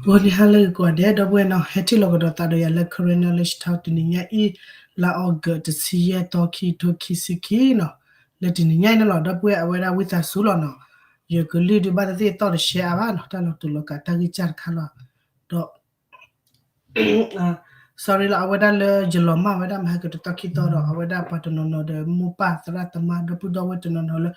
ဂီၤနံၤဟါလၢဂ့ၤကိးဂၤဒဲး ဒီပုၢ်ဝဲၢ်နီၤ, ဟဲထံၣ်လိာ်ကဒီးသးဒီးယၤလၢ Karen Knowledge Talk တနံၤညါအံၤ လါအီကူး တဆံယဲၢ်သီ ခံထိခံဆံခံနီၤ. လၢတနံၤညါအံၤန့ၣ်လီၤ ဒီပုၢ်ဝဲၢ် အဝဲဒၣ်ဝံသးစူၤလီၤနီၤ, ယကလုၢ်ဒုးဘၣ်သ့ၣ်သ့ၣ်သီၣ်တရှဲအါဘၣ်နီၤ, တၢ်လီၤတူာ်လီၤကာ်တၢ်ဂံၢ်စၢ်တခါလီၤ. ဒီး sorry လီၤ, အဝဲဒၣ်လၢယလီၤမၢ်ဝဲဒၣ်မဟါကတသီခံသီဒီး အဝဲဒၣ်ပှၤတနီၤနီၤဒီး မိၢ်ပၢ်သရၣ်သမါ ဒီပုၢ်ဒီဝဲၢ်တနီၤနီၤလၢ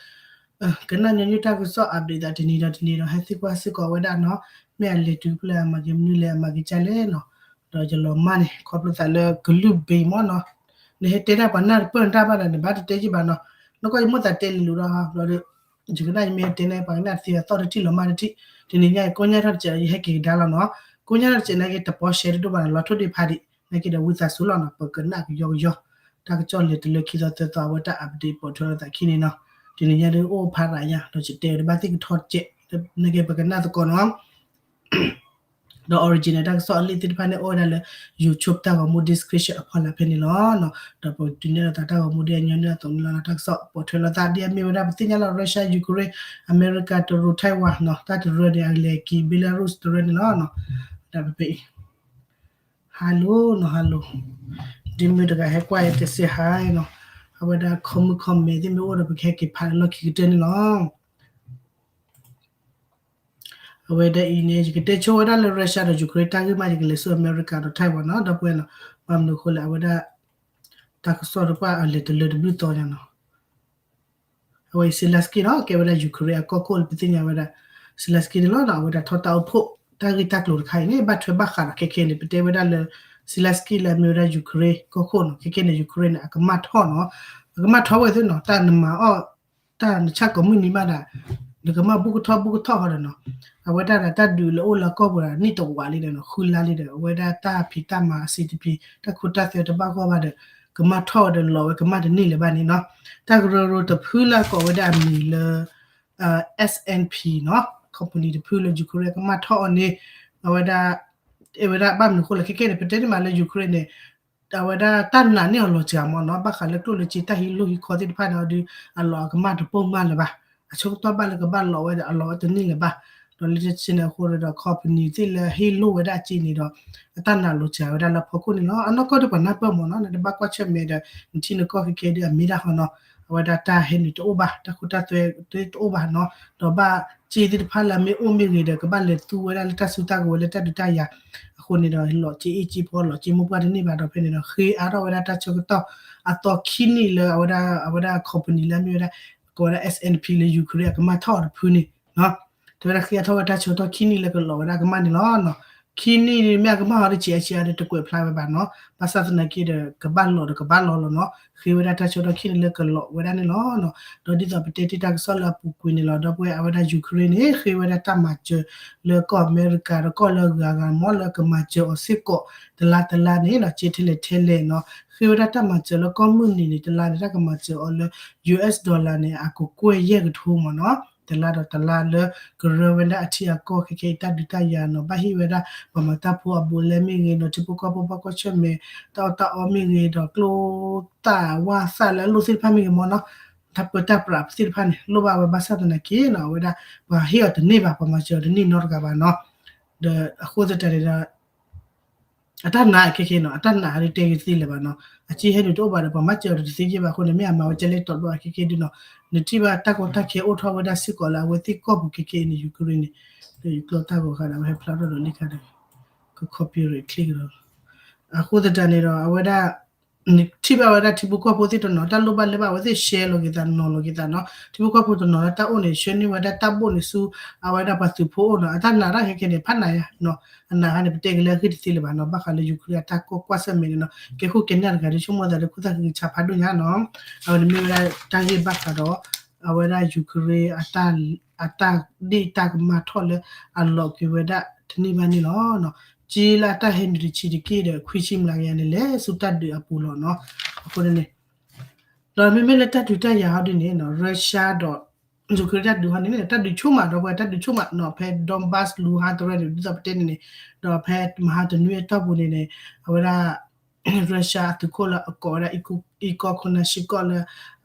ကနၣ်ညီနုၢ်တၢ်ကစီၣ် update သးတနံၤဒီးတနံၤဒီး ဟဲသံကွၢ်စ့ၢ်ကီးဝဲဒၣ်နီၤ, မ့ၢ်အလဲၤတုၤဖဲလဲၣ် အမၤက့ၤမနုၤလဲၣ် အမၤက့ၤကလဲၣ်နီၤ. ဒီးယလီၤမၢ်န့ၣ် ခီဖျိသးလၢကလုၢ်ဘ့ၣ်မ့ၢ်နီၤ, နဟဲတဲဒၣ်ပှၤနၢ်တပၢၢ်နတၢ်ဘၣ်ဒီး နဘၣ်တတဲက့ၤဘၣ်နီၤ, နကွၢ်ယမိၢ်သးတဲလံလူၤဒီး ယကနၣ်ယမ့ၢ်ဟဲတဲန့ၣ် ပှၤကနၣ်သံအသီၣ်တထံၣ်လီၤမၢ်တထံၣ်, တနံၤညါအံၤ ကိညၢ်ထီၣ်တစဲးဒီး ယဟဲက့ၤကဒါလီၤနီၤ, ကိညၢ်ထီၣ်တစဲးနာ်က့ တပီရှဲတဒိၣ်ဘၣ်နီၤ, လီၤထိၣ်ဒ့ဖးဒံး နာ်က့ဒီးဝံသးစူၤလီၤနီၤ, ပကနၣ်ကယီကယီ, တၢ်ကစီၣ်လဲၤတလၢခံသီသၢသီ အဝဲတၢ် update ပိာ်ထွဲလိာ်သးခံန့ၣ်နီၤ, တနံၤညါဒုးအိၣ်ဖးရၤညါ ဒီးယတဲတဘၣ်သ့ၣ်ကထီတစဲး, နာ်က့ပကနၣ်သကိးနီၤ. ဒီး original တၢ်ကစီၣ်အလံာ်သ့ၣ်တဖၣ်န့ၣ် အိၣ်ဝဲဒၣ်လၢ YouTube တၢ်ဂီၤမူ description အဖီလာ်ဖဲန့ၣ်လီၤ. ဒီးပဒုးနဲၣ်လိာ်သးတၢ်ဂီၤမူဒ်အညီနုၢ်အသိးန့ၣ်လီၤ, တၢ်ကစီၣ်ပိာ်ထွဲလိာ်သး ဒ်အမ့ၢ်ဝဲဒၣ်ပသ့ၣ်ညါလီၤ Russia Ukraine အမဲရကၤတရူး Taiwan နီၤ, တၢ်တရၢန့ၣ် အလဲၤက့ၤ Belarus တရၢန့ၣ်လီၤ. ဒ်ဖဲအံၤ hello နီၤ hello, ဒ်မ့ၢ်တဂၤဟဲကွၢ်ယတဲစ့ဟါနီၤ, အဝဲဒၣ် comment comment သ့ၣ်မ့ၢ်အိၣ်ဒီး ပကဟဲက့ၤဖးလီၢ်ခံကတၢၢ်န့ၣ်လီၤ. အဝဲဒၣ်အံၤန့ၣ် ယကတဲဆိဝဲဒၣ်လၢ Russia ဒီး Ukraine တၢ်ဂ့ၢ်မး ယကလဲၤဆူအမဲရကၤဒီး Taiwan နီၤ, ဒီပုၢ်ဝဲၢ်နီၤ, ဘၣ်မနုၤအဃိလဲၣ် အဝဲဒၣ် တၢ်ကစီၣ်တပှၢ်အလဲၤတလၢတဘျုးသီညါနီၤ. အဝဲအံၤ Zelensky နီၤ, ကဲဝဲဒၣ် Ukraine အကီၢ်ခိၣ်လၢပသ့ၣ်ညါဝဲဒၣ် Zelensky န့ၣ်လီၤ. အဝဲဒၣ်ထီၣ်တၢ်အိၣ်ဖှိၣ် တၢ်ဂ့ၢ်တၢ်ကျိၤတခါအံၤန့ၣ် ဘၣ်ထွဲဘၣ်ဃးဒီး ခဲခဲန့ၣ် ပတဲဝဲဒၣ်လၢ Zelensky လၢအမ့ၢ်ဝဲဒၣ် Ukraine ကီၢ်ခိၣ်နီၤ, ခဲခဲန့ၣ် Ukraine န့ၣ် အကမၢ်ထီၣ်နီၤ, အကမၢ်ထီၣ်ဝဲသ့ၣ်နီၤ, တၢ်နမၤအီၣ် တၢ်နဆၣ်ကိးမုၢ်နံၤမးဒၣ် နကမၢ်ဘူၣ်ကထီၣ်ဘူၣ်ကထီၣ်ဃီဒီးနီၤ, အဝဲဒၣ်ဒီးတၢ်ဒုးလၢအိၣ်လၢအကီၢ်ပူၤဒီး နံၣ်တဝးလံဒီးနီၤ, ဃုလါလံဒီး အဝဲဒၣ်တၢ်ဖံးတၢ်မၤအဆံးတဖံး တၢ်ခိတၢ်သွဲတဘၣ်ဂီၢ်ဘၣ်ဒီး ကမၢ်ထီၣ်ဒီးလီၤဝဲ ကမၢ်တန့ၢ်လၢၤဘၣ်န့ၣ်နီၤ. တၢ်ကရၢကရိတဖုလၢကိးဝဲဒၣ်အမံၤလၢ SNP နီၤ, company တဖုလၢ Ukraine ကမၢ်ထီၣ်အီၤန့ၣ် အဝဲဒၣ် အဝဲဒၣ်ဘၣ်မနုၤအဃိလဲၣ် ခဲခဲန့ၣ် ပတဲန့ၣ်မးလၢ Ukraine န့ၣ် အဝဲဒၣ်တၢ်နာ်န့ၢ်အီၤလီၤစှၤမးနီၤ, ဘၣ်ဃးလၢကျိၣ်လၢစ့တၢ်ဟံးလိၢ်ဟံးခီသ့ၣ်တဖၣ်န့ၣ်ဒီး အလီၢ်အကမၢ်တပိၢ်မးလၢၤဘၣ်, အဆိကတၢၢ်ဘၣ်လၢကဘၣ်လီၤဝဲဒီး အလီၢ်ဝဲတန့ၢ်လၢၤဘၣ်. ဒီးလၢတဆ့န့ၣ်အဃိဒီး company သ့ၣ်လၢဟ့ၣ်လိၢ်ဝဲဒၣ်အစ့န့ၣ်ဒီး အတၢ်နာ်လီၤစှၤဝဲဒၣ်လၢဖီခိၣ်န့ၣ်လီၤ. အနီၢ်ကီၢ်ဒီးပှၤနၢ်ပၢၢ်မးနီၤ, နတဘၣ်ကွၢ်ဆၢၣ်မဲာ်ဒီး နထံနကီၢ်ခဲခဲဒီးအမ့ၢ်ဒၣ်ဃီနီၤ, အဝဲဒၣ်တၢ်ဟဲနုာ်တအိၣ်ဘၣ်, တၢ်ခိတၢ်သွဲတအိၣ်ဘၣ်နီၤ, ဒီးဘၣ်စ့သ့ၣ်တဖၣ်လၢအမ့ၢ်အိၣ်မ့ၢ်ဂ့ၤဒီး ကဘၣ်လဲၤသူဝဲဒၣ်လၢတၢ်စုတၢ်ကဝဲၤလၢတၢ်ဒုးတၢ်ယၤ အဃိန့ၣ်ဒီး လီၤစ့အ့ၣ်စ့ဖိ လီၤစ့မိၢ်ပှၢ်တန့ၢ်ဘၣ်ဒီး ဖဲန့ၣ်ဒီး ဃ့အါထီၣ်ဝဲဒၣ်တၢ်ဆၢကတီၢ်အသီခံနံၣ်လၢအဝဲဒၣ် အဝဲဒၣ် company လၢအမ့ၢ်ဝဲဒၣ် ကိးဝဲဒၣ် SNP လၢ Ukraine အကမၢ်ထီၣ်အီၤတဖုန့ၣ် တဲဝဲဒၣ်ဃ့အါထီၣ်ဝဲတၢ်ဆၢကတီၢ်ခံနံၣ်လၢကလီၤဝဲဒၣ်ကမၢ်န့ၣ်လီၤ. ခံနံၣ်မ့ၢ်အကမၢ်ဟီတဆံးအဆံးအါဒီးတကွဲးဖျါဝဲဘၣ်နီၤ, ဘၣ်ဆၣ်သနာ်က့ဒီး ကဘၣ်လီၤဒီးကဘၣ်လီၤလီၤနီၤ, ဃ့ဝဲဒၣ်တၢ်ဆၢကတီၢ်ခံနံၣ်လၢကလီၤဝဲဒၣ်န့ၣ်လီၤ. ဒီးဒ်သိးပတဲတ့ၢ်တၢ်ကစီၣ်လၢအပူၤကွံာ်န့ၣ်လီၤ, ဒီပုၢ်ဝဲၢ် အဝဲဒၣ် Ukraine န့ၣ် ဃ့ဝဲဒၣ်တၢ်မၤစၢၤလၢကီၢ်အမဲရကၤဒီးကီၢ်လၢအဂၤဂၤမးလၢကမၤစၢၤအီၤစ့ၢ်ကီး တလါတလါန့ၣ်နီၤ, စ့ထဲလဲၣ်ထဲလဲၣ်နီၤ, ဃ့ဝဲဒၣ်တၢ်မၤစၢၤလၢကီၢ်မုၢ်နံၤန့ၣ် တလါန့ၣ် တၢ်ကမၤစၢၤအီၤလၢ US dollar န့ၣ် အကကွဲၢ်ယဲၢ်ကထိမးနီၤ, တလါဒီးတလါလၢကရၢဝဲဒၣ်အထံအကီၢ်ခဲခဲအံၤ တၢ်ဒုးတၢ်ယၤနီၤ, ဘၣ်ဟ့ၣ်ဝဲဒၣ် ပှၤမၤတၢ်ဖိအဘူးအလဲမ့ၢ်ဂ့ၤနီၤ, ထံဖိကီၢ်ဖိဘၣ်ကွၢ်ဆၢၣ်မဲာ် တၢ်အီၣ်တၢ်အီမ့ၢ်ဂ့ၤဒီး ကျိသၣ်ဝၣ်သၣ်လၢအလိၣ်သ့ၣ်တဖၣ်မ့ၢ်ဂ့ၤမးနီၤ, တၢ်ပၢတၢ်ပြးသ့ၣ်တဖၣ်န့ၣ် လိၣ်ဘၣ်ဝဲဘၣ်ဆၣ်သနာ်က့နီၤ, အဝဲဒၣ် ပှၤဟ့ၣ်အီၤတန့ၢ်ဘၣ်, ပှၤမၤစၢၤအီၤတန့ၢ်နီတဂၤဘၣ်နီၤ, ဒီးအဃိသတးန့ၣ်ဒီး အတၢ်နာ်ခဲခဲနီၤ, အတၢ်နာ်အါဒုးတဲဂ့ၤသ့လၢၤဘၣ်နီၤ, အစ့ဟဲနုာ်တအိၣ်ဘၣ်ဒီး ပှၤမၤစၢၤအီၤတသ့က့ဘၣ်အဃိန့ၣ် မ့ၢ်အမၤဝဲကဲလဲၣ်တီၤဒိၣ်အါခဲခဲဒုနီၤ, နထံၣ်ဘၣ်တၢ်ကီတၢ်ခဲအိၣ်ထီၣ်ဝဲဒၣ်စ့ၢ်ကီးလၢအဝဲသ့ၣ်ကီၢ်ပူၤခဲခဲအံၤန့ၣ် Ukraine န့ၣ်, ဒီးယကျီတၢ်ဂီၤဃာ်ဒီး အဝဲဟဲဖျါထီၣ်ဒီးလံခါဒီး က copyright click ဒီး အဃိသတးန့ၣ်ဒီး အဝဲဒၣ် နထံၣ်ဘၣ်ဝဲဒၣ်ထံဖိကီၢ်ဖိသ့ၣ်တနီၤ တၢ်လိၣ်ဘၣ်လဲဘၣ် အဝဲသ့ၣ် share လီၤက့ၤသး နီၤလီၤက့ၤသးနီၤ, ထံဖိကီၢ်ဖိတနီၤလၢတၢ်အိၣ်န့ၣ် ဆှၢန့ၢ်ဝဲဒၣ်တၢ်ဘိၣ်န့ၣ်ဆူ အဝဲဒၣ်ပှၤသုးဖိအိၣ်နီၤ, အတၢ်နာ်တၢ်ခဲခဲန့ၣ် ဖးနးယါနီၤ, အနာ်ခါန့ၣ် ပတဲက့ၤလၢအဂ့ၢ်တသ့လၢၤဘၣ်နီၤ, ဘၣ်ဃးလၢ Ukraine အတၢ်ကီကွၢ်ဆၢၣ်မဲာ်န့ၣ်နီၤ, ကဲခိၣ်ကဲနၢ်တဂၤဒီး ဆိကမိၣ်သးဒီးခိၣ်သၣ်ဃံဆးဖးဒိၣ်ညါနီၤ, အဝဲန့ၣ်မ့ၢ်ဝဲဒၣ်တၢ်ဂ့ၢ်ဘၣ်ဃးဒီး အဝဲဒၣ် Ukraine အတၢ် အတၢ်ဒ့ၣ်တၢ်ကမၣ်ထီၣ်လၢ အလီၤက့ၤဝဲဒၣ်တန့ၢ်ဘၣ်န့ၣ်လီၤ. က့လၢအတၢ်ဟဲနုာ်တဆံးတက့ၢ်ဒီး ခွံဆံမျးကယၤန့ၣ် လဲၤဆူတၢ်ဒုးအပူၤလီၤနီၤ. အဃိန့ၣ် ဒီးမ့မ့ၢ်လၢတၢ်ဒုးတၢ်ယၤဟီဒ်န့ၣ်နီၤ Russia ဒီး Ukraine တၢ်ဒုးဟီန့ၣ် တၢ်ဒုးဆိကမးဒီးပှၤတၢ်ဒုးဆိကမးနီၤ ဖဲ Donbas Luhansk တရၢန့ၣ် ဒ်သိးပတဲန့ၣ်န့ၣ် ဒီးဖဲမဟါတနွံအတီၢ်ပူၤန့ၣ်န့ၣ် အဝဲဒၣ် Russia အသုးခိၣ်လၢအကိးဝဲဒၣ် Igor Konashenkov လၢ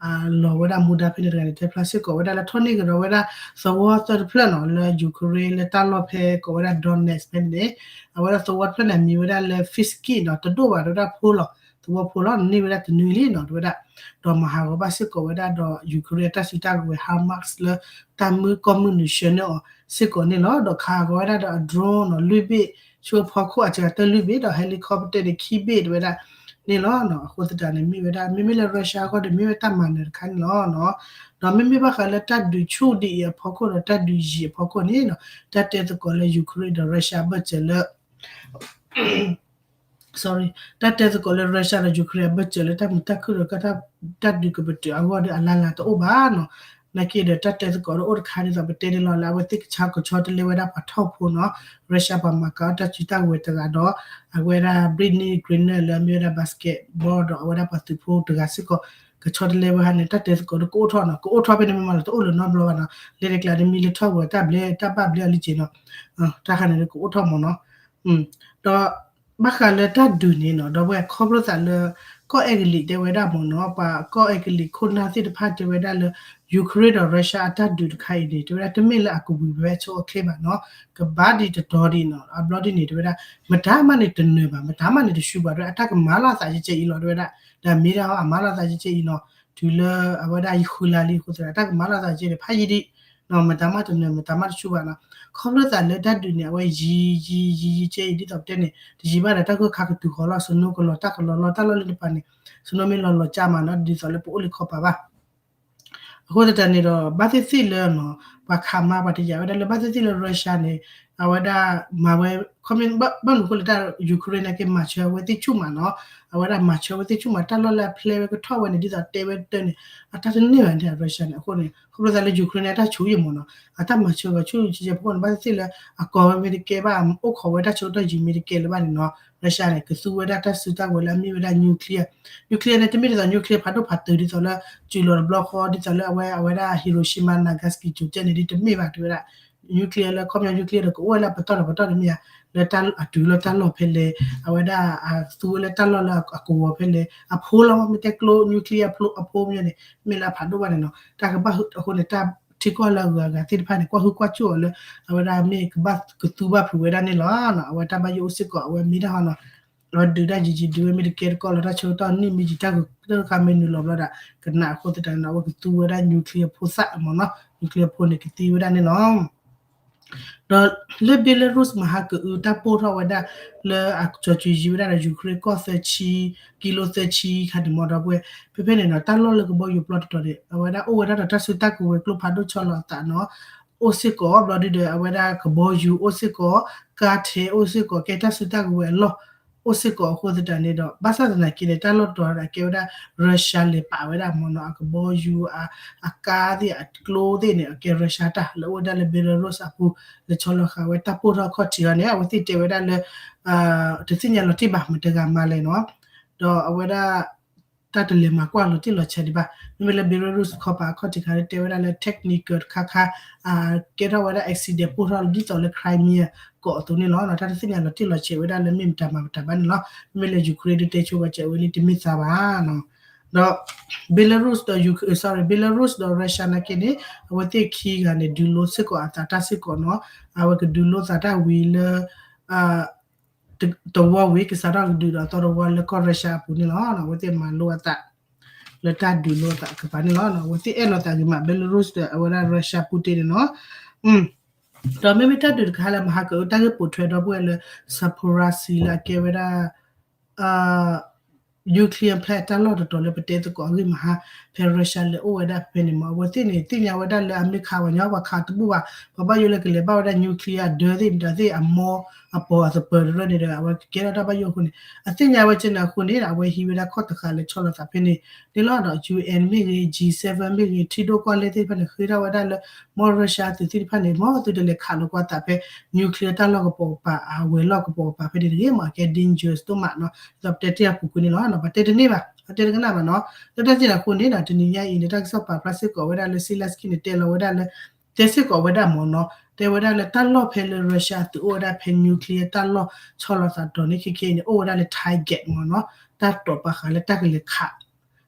လီၤဝဲဒၣ်မူဒါဖဲန့ၣ်တဂၤန့ၣ် တဲဖျါစ့ၢ်ကီးဝဲဒၣ်လၢထီၣ်န့ၢ်ကဒီးဝဲဒၣ်သဝီသၢတဖျၢၣ်နီၤ လၢ Ukraine လၢတၢ်လီၢ်ဖဲကိးဝဲဒၣ် Donetsk ဖဲန့ၣ်န့ၣ် အဝဲဒၣ်သဝီတဖျၢၣ်န့ၣ် အမံၤဝဲဒၣ်လၢ Fisky နီၤ တဒိၣ်ဘၣ် တဲဝဲဒၣ်ဖိလီၤ သဝီဖိလီၤ န့ၢ်ဝဲဒၣ်တနွံလံနီၤ တဲဝဲဒၣ် ဒီးမၤဟးဂီၤဘၣ်စ့ၢ်ကီးဝဲဒၣ်ဒီး Ukraine အတၢ်စုတၢ်ကဝဲၤ HIMARS လၢတၢ်မုၢ်ကီၢ်မုၢ်နုာ်ဆှၢန့ၢ်အီၤစ့ၢ်ကီးန့ၣ်လီၤ. ဒီးခးဟးဂီၤဝဲဒၣ်ဒီးအ drone နီၤ လွံၢ်ဘ့ၣ် ဆူအဖီခိၣ်အစှၤကတၢၢ်လွံၢ်ဘ့ၣ် ဒီး helicopter န့ၣ်ခံဘ့ၣ်တဲဝဲဒၣ်န့ၣ်လီၤ. အဃိသတးန့ၣ် မ့ၢ်ဝဲဒၣ် မ့မ့ၢ်လၢ Russia အဂီၢ်ဒီး မ့ၢ်ဝဲတၢ်မၤနၢၤတခါန့ၣ်လီၤ. ဒီးမ့မ့ၢ်ဘၣ်ဃးလၢတၢ်ဒုးဆူၣ်ဒ်အံၤအဖီခိၣ်ဒီးတၢ်ဒုးယံၤအဖီခိၣ်န့ၣ်နီၤ တၢ်တဲသကိးလၢ Ukraine ဒီး Russia အဘၢၣ်စၢၤလၢ sorry တၢ်တဲသကိးလၢ Russia ဒီး Ukraine အဘၢၣ်စၢၤလၢတၢ်မုာ်တၢ်ခုၣ်ဒီး တၢ်ဒုးကပတုာ်အဂီၢ်ဒီး အလၢ်လၢ်တအိၣ်ဘၣ်နီၤ. နာ်က့ဒီး တၢ်တဲသကိးဒီးအိၣ်တခါဒ်သိးပတဲန့ၣ်လီၤ လၢအဝဲသ့ၣ်ကဆှီကဆှီတလဲဝဲဒၣ်ပှၤထီၣ်ဖိနီၤ Russia ပှၤမၤကၤအီၣ်တၢ်စုတၢ်ကဝဲၤတဂၤဒီး အဝဲဒၣ် Brittney Griner လၢအမ့ၢ်ဝဲဒၣ် basketball ဒီးအဝဲဒၣ်ပှၤသုးဖိတဂၤစ့ၢ်ကီး ကဆှီတလဲဝဲဟါန့ၣ် တၢ်တဲသကိးဒီးကအိၣ်ထီၣ်နီၤ ကအိၣ်ထီၣ်ဖဲန့ၣ်မ့ၢ်မးလီၤ တအိၣ်လၢၤနီတဘျီဘၣ်နီၤ လဲၤတကျါတမံၤလၢထီၣ်ဝဲတၢ်ဘျဲ တၢ်ဘၣ်ဘျဲအီၤလံက့ၤနီၤ တၢ်ခါန့ၣ်ဒီးကအိၣ်ထီၣ်မးနီၤ ဒီး ဘၣ်ဃးလၢတၢ်ဒုးန့ၣ်နီၤ ဒီပုၢ်ဝဲၢ်ခီဖျိသးလၢ ကီၢ်အဲကလံးတဲဝဲဒၣ်မ့ၢ်နီၤ ပှၤကီၢ်အဲကလံးခိၣ်နၢ်သ့ၣ်တဖၣ်တဲဝဲဒၣ်လၢ Ukraine ဒီး Russia အတၢ်ဒုးတခါအံၤန့ၣ် တဲဝဲဒၣ်တမ့ၢ်လၢအကဝံၤဝဲဆိအချ့ဘၣ်နီၤ ကဘၣ်ဒံးတတီၤဒံးနီၤ အဘျီဒ်န့ၣ် တဲဝဲဒၣ် မတၤမးန့ၣ်တနၢၤဘၣ် မတၤမးန့ၣ်တဆူဘၣ် တဲဝဲဒၣ် အတၢ်ကမၤလီၤသးကဲကဲအံၤလီၤ တဲဝဲဒၣ် ဒီးမ့ၢ်ဒၣ်အမၤလီၤသးကဲကဲအံၤနီၤ တုၤလၢအဝဲဒၣ်ယဃုလါလံအဃိသတး တၢ်ကမၤလီၤသးကဲကဲန့ၣ် ဖးယံာ်ဒံး မတၤမးတနၢၤ မတၤမးတဆူဘၣ်နီၤ ခီဖျိသးလၢတၢ်ဒုးန့ၣ် အဝဲယံာ်ယံာ်ယံာ်ယံာ်ကဲအံၤ ဒ်သိးပတဲန့ၣ် တယံာ်ဘၣ်ဒီးတၢ်ဂိၢ်ခါကတုၤဃီၤလီၤ snow ကလီၤ တၢ်ကလီၤလီၤ တၢ်လီၢ်လၢတပၤန့ၣ် snow မ့ၢ်လီၤလီၤကၢ်မးနီၤ ဒ်သိးလၢပအိၣ်လၢခီပၤဘၣ် အဃိသတးန့ၣ်ဒီး ဘၣ်သ့ၣ်သ့ၣ်လၢနီၤ ပှၤခးမါပှၤတယာ်ဝဲဒၣ်လၢ ဘၣ်သ့ၣ်သ့ၣ်လၢ Russia န့ၣ် အဝဲဒၣ်မၤဝဲ ခီမ့ၢ်ဘၣ်မနုၤအဃိလၢတၢ် Ukraine န့ၣ် က့ၤမၤဆၢအဝဲသ့ၣ်ဆူၣ်မးနီၤ အဝဲဒၣ်မၤဆၢအဝဲသ့ၣ်ဆူၣ်မး တၢ်လီၢ်လၢအဖျဲဝဲကထီၣ်ဝဲန့ၣ် ဒ်သိးတဲဝဲတၢ်န့ၣ် အတၢ်တန့ၢ်ဘၣ်န့ၣ် Russia န့ၣ် အဃိန့ၣ် ခီဖျိသးလၢ Ukraine န့ၣ် အတၢ်ဆူၣ်ယံာ်မးနီၤ အတၢ်မၤဆၢဂီၤဆူၣ်ဆူၣ်ဆဲဆဲဖိန့ၣ် ဘၣ်သ့ၣ်သ့ၣ်လၢ အကီၢ်ဝဲမ့ၢ်တကဲဘၣ် အိၣ်ခိးဝဲတၢ်ဆၢကတီၢ်ယံာ်မ့ၢ်တကဲလၢၤဘၣ်န့ၣ်နီၤ Russia န့ၣ် ကသူဝဲဒၣ်တၢ်စုတၢ်ကဝဲၤလၢအမ့ၢ်ဝဲဒၣ် nuclear nuclear န့ၣ် တမ့ၢ်ဒ်သိး nuclear ဖးဒိၣ်ဖးတုၤဒ်သိးလၢ စုၤလီၤတဘျီဃီ ဒ်သိးလၢအဝဲ အဝဲဒၣ် Hiroshima Nagasaki ကၠိၤကၠဲၣ်န့ၣ် ဒ်တမ့ၢ်ဘၣ် တဲဝဲဒၣ် nuclear လၢခီပညီ nuclear ဒီးကအိၣ်ဝဲလၢအပတီၢ်ဒီးပတီၢ်တမ့ၢ်ဧါ လၢတၢ်အတုၤလၢတၢ်လီၢ်ဖဲလဲၣ် အဝဲဒၣ်အသူဝဲလၢတၢ်လီၢ်လၢအကဝီၤဖဲလဲၣ် အဖိလီၤ မ့ၢ်တဲကျိ nuclear အဖိ အဖိမ့ၢ်န့ၣ် မ့ၢ်လၢအဖးဒိၣ်ဘၣ်န့ၣ်နီၤ တၢ်ကဘၣ်အဃိန့ၣ် တၢ်ထံကီၢ်လၢအဂၤအဂၤသ့ၣ်တဖၣ်န့ၣ် ကွၢ်ဟုၣ်ကွၢ်စိၣ်အီၤလၢ အဝဲဒၣ်မ့ၢ်ကဘၣ်ကသူဘၣ်ဖုးဝဲဒၣ်န့ၣ်လီၤ. အဝဲတၢ်ဘၣ်ယိၣ်အိၣ်စ့ၢ်ကီး အဝဲမ့ၢ်ဒၣ်ဟီနီၤ အဝဲဒုးဒၣ်ယံာ်ယံာ် ဒုးဝဲမ့ၢ်တကဲတကီၢ်လီၤ တၢ်ဆၢကတီၢ်နံၣ်မ့ၢ်ယံာ် တၢ်ကတၢၢ်တခါမ့ၢ်နုာ်လီၤဘျီဒီး ကနၣ်အဃိသတးန့ၣ် အဝဲကသူဝဲဒၣ် nuclear ဖိသၣ်မ့ၢ်နီၤ nuclear ဖိန့ၣ်ကသံဝဲဒၣ်န့ၣ်လီၤ. ဒီးလၢ Belarus မဟါကအု တၢ်ပိၢ်ထီၣ်ဝဲဒၣ်လၢအကၠီၤစုၤယံၤဝဲဒၣ်ဒီး Ukraine ကီၢ်သၢဆံ ကံလိသၢဆံခါန့ၣ်မ့ၢ်ဒီပုၢ်ဝဲၢ် ဖဲဖဲန့ၣ်နီၤ တၢ်လီၢ်လၢကဘီယူၤပျီတတီၤန့ၣ် အဝဲဒၣ်အိၣ်ဝဲဒၣ်ဒီးတၢ်စုတၢ်ကဝဲၤကျိဖးဒိၣ်ဆီလီၤအသးနီၤ အိၣ်စ့ၢ်ကီး ဘျီဒုဒီး အဝဲဒၣ်ကဘီယူၤအိၣ်စ့ၢ်ကီး ကါထဲအိၣ်စ့ၢ်ကီး ကဲတၢ်စုတၢ်ကဝဲၤအလီၢ် အိၣ်စ့ၢ်ကီးအဃိသတးန့ၣ်ဒီး ဘၣ်ဆၣ်သနာ်က့န့ၣ် တၢ်လီၢ်တတီၤဒီးအကဲဝဲဒၣ် Russia လဲၤပာ်ဝဲဒၣ်မ့ၢ်နီၤ အကဘီယူၤ အကါသ့ၣ်အကျိသ့ၣ်န့ၣ် အကဲ Russia တၢ် လၢအိၣ်ဝဲဒၣ်လၢ Belarus အပူၤ လၢဆီလီၤဃာ်ဝဲတၢ်ပိၢ်ထီၣ်အခီၣ်ထံးအီၤန့ၣ် အဝဲသ့ၣ်တဲဝဲဒၣ်လၢ တသ့ၣ်ညါလီၤတံၢ်ဘၣ် မတဂၤမၤလဲၣ်နီၤ ဒီးအဝဲဒၣ် တၢ်တလဲၤမၤကွၢ်လီၤတံၢ်လီၤဆဲးဒံးဘၣ် မ့မ့ၢ်လၢ Belarus ခီပၤအခီၣ်ထံးခါ တဲဝဲဒၣ်လၢ technical တခါခါ ကဲထီၣ်ဝဲဒၣ် accident ပိၢ်ထီၣ်ဒ်သိးလၢ Crimea ကီးအသိးန့ၣ်လီၤ. တၢ်တသ့ၣ်ညါလီၤတံၢ်လီၤဆဲးဝဲဒၣ်လၢမ့ၢ်မတၤမၤမတၤဘၣ်န့ၣ်လီၤ. မ့မ့ၢ်လၢ Ukraine ဒုတဲဆိပာ်စၢၤဝဲလံတမ့ၢ်သးဘၣ် ဒီး Belarus ဒီး sorry Belarus ဒီး Russia နာ်က့န့ၣ် အဝဲသ့ၣ်ခံဂၤန့ၣ် ဒုးလိစ့ၢ်ကီးအသးတၢ်စ့ၢ်ကီးနီၤ အဝဲကဒုးလိသးတၢ်ဝံၤလၢ တဝီဝံၤ ကစးထီၣ်ကဒုးဒီးသီတဝီလၢကီၢ် Russia အပူၤန့ၣ်လီၤ. အဝဲသ့ၣ်မၤလိအသး လၢတၢ်ဒုးလိသးကပၤန့ၣ်လီၤ. အဝဲသ့ၣ်အဲၣ်လိာ်သးဂ့ၤမး Belarus ဒီးအဝဲဒၣ် Russia ပူၤတ့ၢ်န့ၣ်နီၤ ဒီးမ့မ့ၢ်တၢ်ဒုးတခါလၢမဟါကအု တၢ်ဂ့ၢ်ပိာ်ထွဲဒီပုၢ်ဝဲၢ်လၢ Zaporizhzhia လၢအကဲဝဲဒၣ် nuclear plant တၢ်လီၢ်တတီၤလၢပတဲသကိးအဂ့ၢ်မဟါ ဖဲ Russia လဲၤအိၣ်ဝဲဒၣ်ဖဲန့ၣ်မ့ၢ် အဝဲသ့ၣ်န့ၣ် သ့ၣ်ညါဝဲဒၣ်လၢအမ့ၢ်ခးပှၤညီ ပှၤခးတဘူၣ်ဘၣ် ပှၤဘၣ်ယိၣ်လၢကလဲၤဘၣ်ဝဲဒၣ် nuclear အဒၢသ့ၣ်မတၤသ့ၣ်အမီအပီၤအသပၢၤတရၢန့ၣ်ဒီး အဝဲကကဲထီၣ်တၢ်ဘၣ်ယိၣ်အဃိန့ၣ် အသ့ၣ်ညါဝဲကဲန့ၣ်အဃိန့ၣ် အဝဲဟံးဝဲဒၣ်ခီၣ်တဃာ်လၢဆီလီၤသးဖဲန့ၣ်န့ၣ်လီၤ. ဒီး UN မ့ၢ်ဂ့ၤ G seven မ့ၢ်ဂ့ၤ ထံဒိၣ်ကီၢ်လဲၢ်သ့ၣ်တဖၣ်န့ၣ် ဃ့ထီၣ်ဝဲဒၣ်လၢ မ့ၢ် Russia သုးသ့ၣ်တဖၣ်န့ၣ် မ်သုတလဲၤခးလိာ်ကွၢ်သးဖဲ nuclear တၢ်လီၢ်ကပိာ်ကပၤ အဝဲၤလီၢ်ကပိာ်ကပၤဖဲန့ၣ်တဂ့ၤမ့ၢ် အကဲ dangerous ဒိၣ်မးနီၤ ဒ်သိးပတဲတ့ၢ်အပူၤကွံာ်န့ၣ်လီၤ. ပတဲတန့ၢ်ဘၣ် ပတဲတကနၣ်ဘၣ်နီၤ လၢတၢ်သ့ၣ်ညါအဃိန့ၣ်ဒီး တနံၤညါအံၤန့ၣ် တၢ်ကစီၣ်ပာ်ဖျါစ့ၢ်ကီးဝဲဒၣ်လၢ Zelenskyy န့ၣ် တဲလီၤဝဲဒၣ်လၢ တဲစ့ၢ်ကီးဝဲဒၣ်မ့ၢ်နီၤ တဲဝဲဒၣ်လၢတၢ်လီၢ်ဖဲလၢ Russia သုးအိၣ်ဝဲဒၣ်ဖဲ nuclear တၢ်လီၢ်ဆီလီၤသးတီၤန့ၣ် ခဲခဲအံၤန့ၣ် အိၣ်ဝဲဒၣ်လၢ target မ့ၢ်နီၤ တၢ်တိာ်ပာ်ဃာ်လၢတၢ်ကလဲၤခး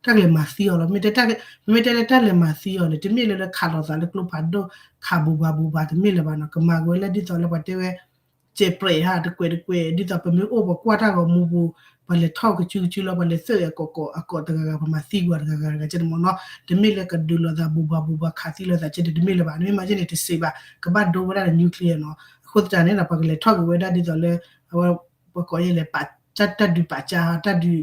တၢ်ကလဲၤမၤသံအီၤလီၤ. မ့ၢ်တဲ မ့မ့ၢ်တဲလၢတၢ်လဲၤမၤသံအီၤန့ၣ် တမ့ၢ်လၢလၢခးလိာ်သးလၢကျိဖးဒိၣ် ခးဘူးဘၤဘူးဘၤ တမ့ၢ်လၢၤဘၣ်နီၤ. ကမၤက့ၤဝဲလၢဒ်သိးလၢပှၤတဲဝဲ စဲးပြဲးဟး တကွဲးတကွဲး ဒ်သိးပမ့ၢ်အိၣ်ပှၤကွၢ်တၢ်ဂီၤမူပူၤ ပှၤလဲၤထီၣ်ကစုကစုလီၤ ပှၤလဲၤသၢအကိးကိးအကိးတဂၤဂၤ ပှၤမၤသံကွံာ်တဂၤဂၤတဂၤကဲန့ၣ်မ့ၢ်နီၤ. တမ့ၢ်လၢကဒုးလိာ်သးဘူးဘၤဘူးဘၤ ခးသံလိာ်သးကဲန့ၣ် တမ့ၢ်လၢၤဘၣ်. မ့ၢ်မၤကဲန့ၣ် တစံးဘၣ် ကဘၣ်ဒိဝဲဒၣ်ဒီး nuclear နီၤ. အဃိသတးန့ၣ်ဒီး ပှၤကလဲၤထီၣ်က့ၤဝဲဒၣ်ဒ်သိးလၢ အဝဲ ပှၤကိးယဲလဲၣ် ပာ် တၢ်ဒုးပာ်ကၢ် တၢ်ဒုး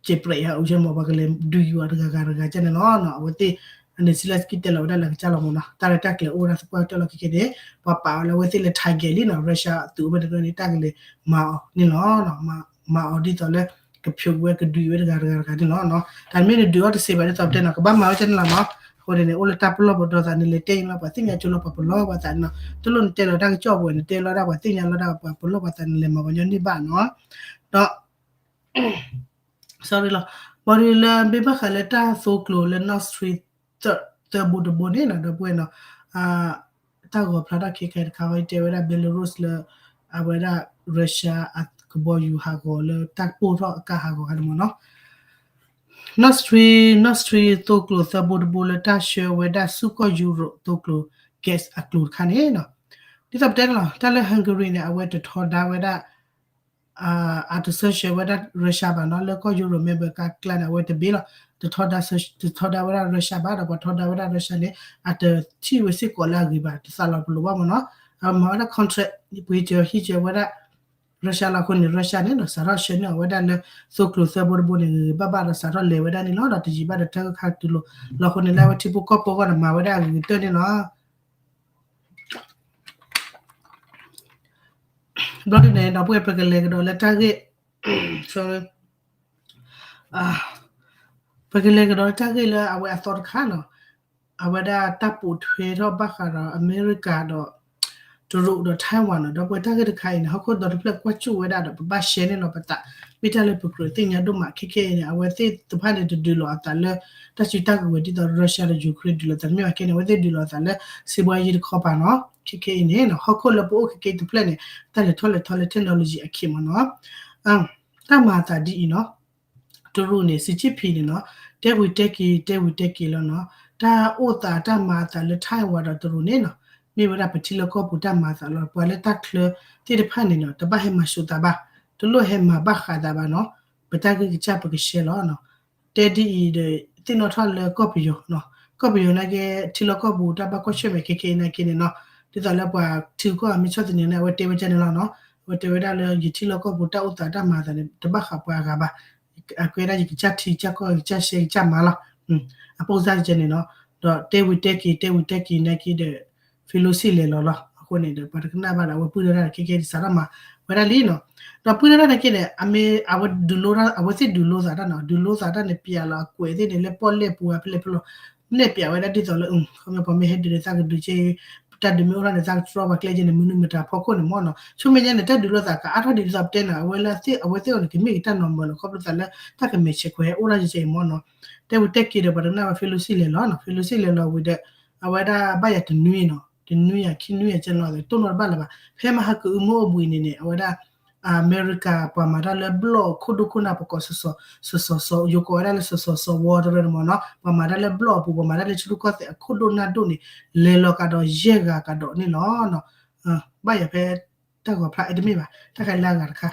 စဲးပြဲးဟး အိၣ်ယဲမ့ၢ် ပှၤကလဲၤဒုးယွၤတဂၤဂၤတဂၤကဲန့ၣ်လီၤနီၤ. အဝဲသ့ၣ် အန့ၣ် Zelenskyy တဲလီၤဝဲဒၣ်လၢကစၢ်လီၤမ့ၢ်နီၤ. တၢ်ရဲၣ်တၢ်ကျဲၤအိၣ်ဝဲဒၣ်သပှၢ်ကတၢၢ်လီၤခဲကဲန့ၣ် ပှၤပာ်အီၤလၢအဝဲသ့ၣ်လၢ target လံနီၤ. Russia သုးအိၣ်ဖဲန့ၣ်န့ၣ် တၢ်ကလဲၤမၤအီၤန့ၣ်လီၤ. မၤအီၤဒ်သိးလၢ ကဖျိးဝဲကဒုးဝဲတဂၤတဂၤတဂၤန့ၣ်လီၤ. တၢ်မ့ၢ်နဒုးအီၤတစံးဘၣ်ဒ်သိးပတဲနီၤ ကဘၣ်မၤဝဲကဲန့ၣ်လီၤနီၤ. အဃိန့ၣ်န့ၣ် အိၣ်လၢတၢ်ပလီၢ်ပဒီသးန့ၣ် လဲၤတဲလီၤပှၤသ့ၣ်ညါကၠိလီၤ ပှၤပလီၢ်ပှၤသးန့ၣ်နီၤ. တလိၣ်နတဲလီၤတၢ်ကစီၣ်ပူၤ နတဲလီၤဒၣ်ပှၤသ့ၣ်ညါလီၤဒၣ်ပှၤပလီၢ်ပှၤသးန့ၣ် လဲၤမၤပှၤညီနုၢ်ဘၣ်နီၤ. ဒီး sorry လီၤ. ဘၣ်ဒီးလၢမ့ၢ်ဘၣ်ဃးလၢတၢ်သိကျိၤလၢ Nord Stream သၢဘိတဘိန့ၣ်နီၤ ဒီပုၢ်ဝဲၢ်နီၤ တၢ်ဂီၤဖျါထီၣ်ခဲခါတခါဝဲ တဲဝဲဒၣ် Belarus လၢ အဝဲဒၣ် Russia အကဘီယူၤဟးဂီၤလၢတၢ်ပိၢ်ထီၣ်အကါဟးဂီၤခါန့ၣ်မ့ၢ်နီၤ. Nord Stream Nord Stream သိကျိၤသၢဘိတဘိလၢတၢ်ဆှၢဝဲဒၣ်ဆူကီၢ်ယူရိးသိကျိၤ gas အကျိၤတခါန့ၣ်နီၤ. ဒ်သိးပတဲန့ၣ်လီၤ တၢ်လၢ Hungary န့ၣ် အဝဲတထီဒါဝဲဒၣ် အတဆှၢဝဲဒၣ် Russia ဘၣ်နီၤ လၢကီၢ်ယူရိး member ကါကျါန့ၣ် အဝဲတဘ့ၣ်လီၤ. တထီဒါ တထီဒါဝဲဒၣ် Russia ဘၣ်ဒီး ပှၤထီဒါဝဲဒၣ် Russia န့ၣ် အတထံၣ်ဝဲစ့ၢ်ကီးလၢအဂ့ၤဘၣ် တသးလီၤပလိာ်ဘၣ်မ့ၢ်နီၤ. အမၤဝဲဒၣ် contract ပှ့ၤစၢၤဟံးစၢၤဝဲဒၣ် Russia လီၤ. အဃိန့ၣ် Russia န့ၣ်ဒီး စးထီၣ်ဆှၢန့ၢ်အီၤဝဲဒၣ်လၢ သိကျိၤသၢဘိတဘိန့ၣ် ဂ့ၤဂ့ၤဘၣ်ဘၣ်ဒီး စးထီၣ်လဲၤဝဲဒၣ်န့ၣ်လီၤ. ဒီးတယံာ်ဘၣ်ဒီး တၢ်ဂၢၢ်ခါတုၤလီၤ. လီၤအဃိန့ၣ်လၢအဝဲထံဖိကီၢ်ဖိအဂီၢ်ဒီး မၤဝဲဒၣ်အဂ့ၤကတၢၢ်န့ၣ်လီၤ. ဘျီဒ်န့ၣ်ဒီး ပဝဲပကလဲၤကဒီးလၢတၢ်ဂ့ၢ် sorry ပကလဲၤကဒီးလၢတၢ်ဂ့ၢ်လၢအဝဲအသီတခါနီၤ. အဝဲဒၣ်တၢ်ပိာ်ထွဲထီၣ်ဘၣ်ဃးဒီးအမဲရကၤဒီး တရူးဒီး Taiwan နီၤ. ဒီးပဝဲတၢ်ဂ့ၢ်တခါအံၤန့ၣ် ဟီၣ်ခိၣ်ဒီတဖျၢၣ်ကွၢ်ကၠူၣ်ဝဲဒၣ်ဒီး ပဘၣ်ရှဲန့ၢ်လီၤပသး မ့ၢ်တၢ်လၢပကြၢးသ့ၣ်ညါဒိၣ်မး ခဲခဲအံၤန့ၣ် အဝဲသ့ၣ်တဖၣ်န့ၣ် တဒုးလိာ်အသးလၢ တၢ်စုတၢ်ကဝဲၤဒ်သိး Russia ဒီး Ukraine ဒုးလိာ်သးတမ့ၢ်ဘၣ်ခဲန့ၣ် အဝဲသ့ၣ်ဒုးလိာ်အသးလၢ စံးဘှါယံၤတခီပၤနီၤ. ခဲခဲအံၤန့ၣ် ဟီၣ်ခိၣ်လၢပအိၣ်ခဲခဲအံၤတဖျၢၣ်န့ၣ် တၢ်လဲၤထီၣ်လဲၤထီလၢ technology အခ့မ့ၢ်နီၤ. တၢ်မၤအသးဒ်အံၤနီၤ တရူးန့ၣ် စံးက့ဖံးန့ၣ်နီၤ တဲဝံၤတဲက့ၤ တဲဝံၤတဲက့ၤလီၤနီၤ. တၢ်အိၣ်သးတၢ်မၤအသးလၢ Taiwan ဒီးတရူးန့ၣ်နီၤ မ့ၢ်ဝဲဒၣ်ပထံလီၢ်ကီၢ်ပူၤတၢ်မၤအသးလီၤ. ပှၤလၢတၢ်ချၢသ့ၣ်တဖၣ်န့ၣ်နီၤ တဘၣ်ဟဲမၤစိာ်သးဘၣ်, တလိၣ်ဟဲမၤဘၣ်ဃးသးဘၣ်နီၤ. ပတၢ်ဂ့ၢ်ကစၢ်ပကရှဲလီၤနီၤ. တဲဒ်အံၤဒီး သ့ၣ်နီၣ်ထီၣ်လၢကီၢ်ပယီၤနီၤ, ကီၢ်ပယီၤနာ်က့ ထံလီၢ်ကီၢ်ပူၤတၢ်ဘၣ်ကွၢ်ဆၢၣ်မဲာ်ခဲခဲအံၤနာ်က့န့ၣ်နီၤ, ဒ်သိးလၢပှၤထံကီၢ်အမ့ၢ်ဆီၣ်သနံးန့ၣ် အဝဲတဲဝဲဒ်န့ၣ်လီၤနီၤ. အဝဲတဲဝဲဒၣ်လၢယထံလီၢ်ကီၢ်ပူၤတၢ်အိၣ်သးတၢ်မၤအသးန့ၣ် တဘၣ်ဃးပှၤအဂၤဘၣ်. အကဲဒၣ်ယကစၢ်ထံကစၢ်ကီၢ် ယကစၢ်ရှဲကစၢ်မၤလီၤ. အပိၢ်စၢ်ကဲန့ၣ်နီၤ, ဒီးတဲဝံၤတဲက့ၤ တဲဝံၤတဲက့ၤနာ်က့ဒီး ဖံးလိစံၣ်လဲၤလီၤလီၤ. အဃိန့ၣ်ဒီး ပှၤတကနၣ်ဘၣ်ဒီး အဝဲပုၢ်ဒီဒၣ်ခဲကဲဒ်စးထီၣ်မၤဝဲဒၣ်လံနီၤ. ဒီးပုၢ်ဒီဒၣ်နာ်က့န့ၣ် အမ့ၢ်အဝဲဒုးလိ အဝဲသ့ၣ်ဒုးလိသးတၢ်နီၤ, ဒုးလိသးတၢ်န့ၣ် ပျးလီၤအကွဲးသ့ၣ်န့ၣ် လၢပီၣ်လဲၣ်ပူၤအဖဲလဲၣ်ဖဲလဲၣ်, နဲၣ်ပျးဝဲဒၣ်ဒ်သိးလၢ ခီပညီပှၤမ့ၢ်ဟဲဒုးန့ၣ် သးကဒုးက့ တၢ်ဒုးမ့ၢ်အိၣ်ထီၣ်န့ၣ် သးကတြီပှၤကျဲကဲန့ၣ် မနုၤမတၤဖီခိၣ်န့ၣ်မ့ၢ်နီၤ. ဆူမဲာ်ညါန့ၣ် တၢ်ဒုးလိသးကအါထီၣ်ဒ်သိးပတဲန့ၣ် အဝဲလၢအဝဲသ့ၣ်အီၤန့ၣ် ကမ့ၢ်က့ၤတၢ် normal လီၤ. ခီဖျိသးလၢ တၢ်ကမဲာ်ဆဲးခွဲးဟဲအိၣ်ထီၣ်ကဲကဲအံၤမ့ၢ်နီၤ. တဲဝံၤတဲက့ၤဒီး ပှၤတကနၣ်ဘၣ် ဖံးလိစံၣ်လဲၤလီၤနီၤ, ဖံးလိစံၣ်လဲၤလီၤဝံၤဒီး အဝဲဒၣ်ဘၣ်ယၤတနွံနီၤ, တနွံယၤခံနွံယၤကဲလီၤ တိၢ်နီၣ်တဘၣ်လၢၤဘၣ်. ဖဲမဟါကအုမ့ၢ်အိၣ်ဘှံးန့ၣ်န့ၣ် အဝဲဒၣ် အမဲရကၤ ပှၤမၤတၢ်လၢဘျီၣ်ခိၣ်ဒိၣ်ခိၣ်နၢ် ပကိး စီၤစီၤစီၤ ယိၤကိးဝဲဒၣ်လၢ စီၤစီၤစီၤဝီတရၢန့ၣ်မ့ၢ်နီၤ, ပှၤမၤတၢ်လၢဘျီၣ်အပူၤ ပှၤမၤတၢ်လၢထံရူၢ်ကီၢ်သဲးအခိၣ်ဒိၣ်နၢ်ဒိၣ်န့ၣ် လဲၤလီၤကဒီးယဲၢ်ဂၤကဒီးန့ၣ်လီၤ. ဘၣ်ယၤဖဲတၢ်ဂီၤဖျါအဲတမ့ၢ်ဘၣ် တၢ်ခါလၢအဂၤတခါ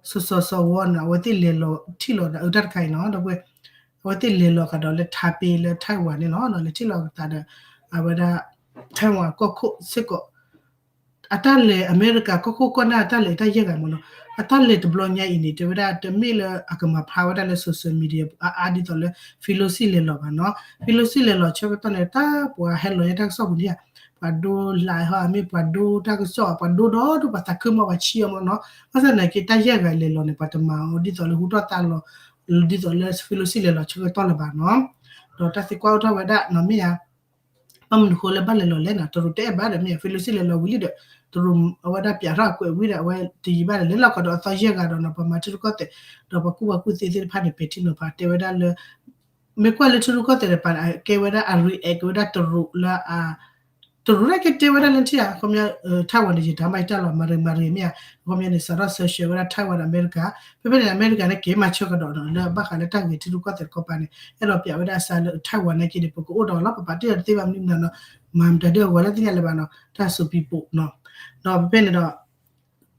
စီၤစီၤစီၤဝီန့ၣ် အဝဲသ့ၣ်လဲၤလီၤထံၣ်လီၤဒီး အတၢ်တခါအံၤနီၤ ဒီပုၢ်ဝဲၢ် အဝဲသ့ၣ်လဲၤလီၤကဒီးလၢ Taipei လၢ Taiwan န့ၣ်လီၤ. လဲၤထံၣ်လီၤကဒီး အဝဲဒၣ် Taiwan ကီၢ်ခိၣ်စ့ၢ်ကီး အတၢ်လဲၤ အမဲရကၤကီၢ်ခိၣ်ကီၢ်နၢ် အတၢ်လဲၤတၢ်ယဲၢ်ဂၤမ့ၢ်နီၤ. အတၢ်လဲၤတဘျီညါအံၤန့ၣ် တဲဝဲဒၣ်တမ့ၢ်လၢအကမၤဖျါဝဲဒၣ်လၢ social media အါအါဒ်သိးလၢ Pelosi လဲၤလီၤဘၣ်နီၤ. Pelosi လဲၤလီၤဆၢကတီၢ်န့ၣ် တၢ်ပှၤဟဲလီၤညါတၢ်ကစီၣ်ပူၤန့ၣ် ပှၤဒိလၢဟီ အမ့ၢ်ပှၤဒိတၢ်ကစီၣ် ပှၤဒိဒီးဒိၣ် ပှၤသးခုမး ပှၤဆံးအီၤမ့ၢ်နီၤ. ဘၣ်ဆၣ်သနာ်က့ တၢ်ယဲၢ်ဂၤလဲၤလီၤန့ၣ် ပှၤတမၤအီၤဒ်သိးလၢဟူထီၣ်သါလီၤ ဒ်သိးလၢ Pelosi လဲၤလီၤဆၢကတီၢ်လၢၤဘၣ်နီၤ. ဒီးတၢ်သံကွၢ်အိၣ်ထီၣ်ဝဲဒၣ်နီၤ မ့ၢ်ဧါ ဘၣ်မနုၤဃိလၢဘၣ်လဲၤလီၤလဲၣ်နီၤ. တရူးတအဲၣ်ဘၣ်ဒီးမ့ၢ်ဧါ Pelosi လဲၤလီၤဝံၤလံဒီး တရူးအဝဲဒၣ်ပျးထီၣ်အကွဲးဝံၤဒီး အဝဲတယံာ်ဘၣ်ဒီး လဲၤလီၤကဒီးအသီယဲၢ်ဂၤဒီးနီၤ ပှၤမၤထံရူၢ်ကီၢ်သဲး ဒီးပှၤကူၣ်ဘၣ်ကူၣ်သ့သ့ၣ်တဖၣ်န့ၣ် ပဲာ်ထံနီၤဖး တဲဝဲဒၣ်လၢ မ့ၢ်ကွၢ်လၢထံရူၢ်ကီၢ်သဲးတပၤန့ၣ် အကဲဝဲဒၣ် အ react က့ၤဝဲဒၣ်တရူးလၢအ တရူးန့ၣ်ကတဲဝဲဒၣ်လၢထံၣ်ဧါ ခီပညီ Taiwan န့ၣ် ယတၢ်မၤတၢ်လီၤ မၤရံမၤရံမ့ၢ်ဧါ ခီပညီန့ၣ် စးထီၣ် sanction ဝဲဒၣ် Taiwan ဒီး အမဲရကၤ ဖဲဖဲန့ၣ် အမဲရကၤန့ၣ် က့ၤမၤဆၢကဒီးနီၤ လၢဘၣ်ဃးလၢတၢ်ဂ့ၢ်ထံရူၢ်ကီၢ်သဲးတခီပၤန့ၣ် အဲၣ်ဒိးပျးဝဲဒၣ်အစးလၢ Taiwan နာ်က့န့ၣ် ပကအိၣ်ဒီးလီၤ ပပာ်တ့ၢ်အီၤတသ့ဘၣ်မနုၤမနုၤနီၤ မၤမတၤဒ်အဂီၤလၢသ့ၣ်ညါလၢၤဘၣ်နီၤ တၢ်စူးပံပူၤနီၤ ဒီးဖဲဖဲန့ၣ်ဒီး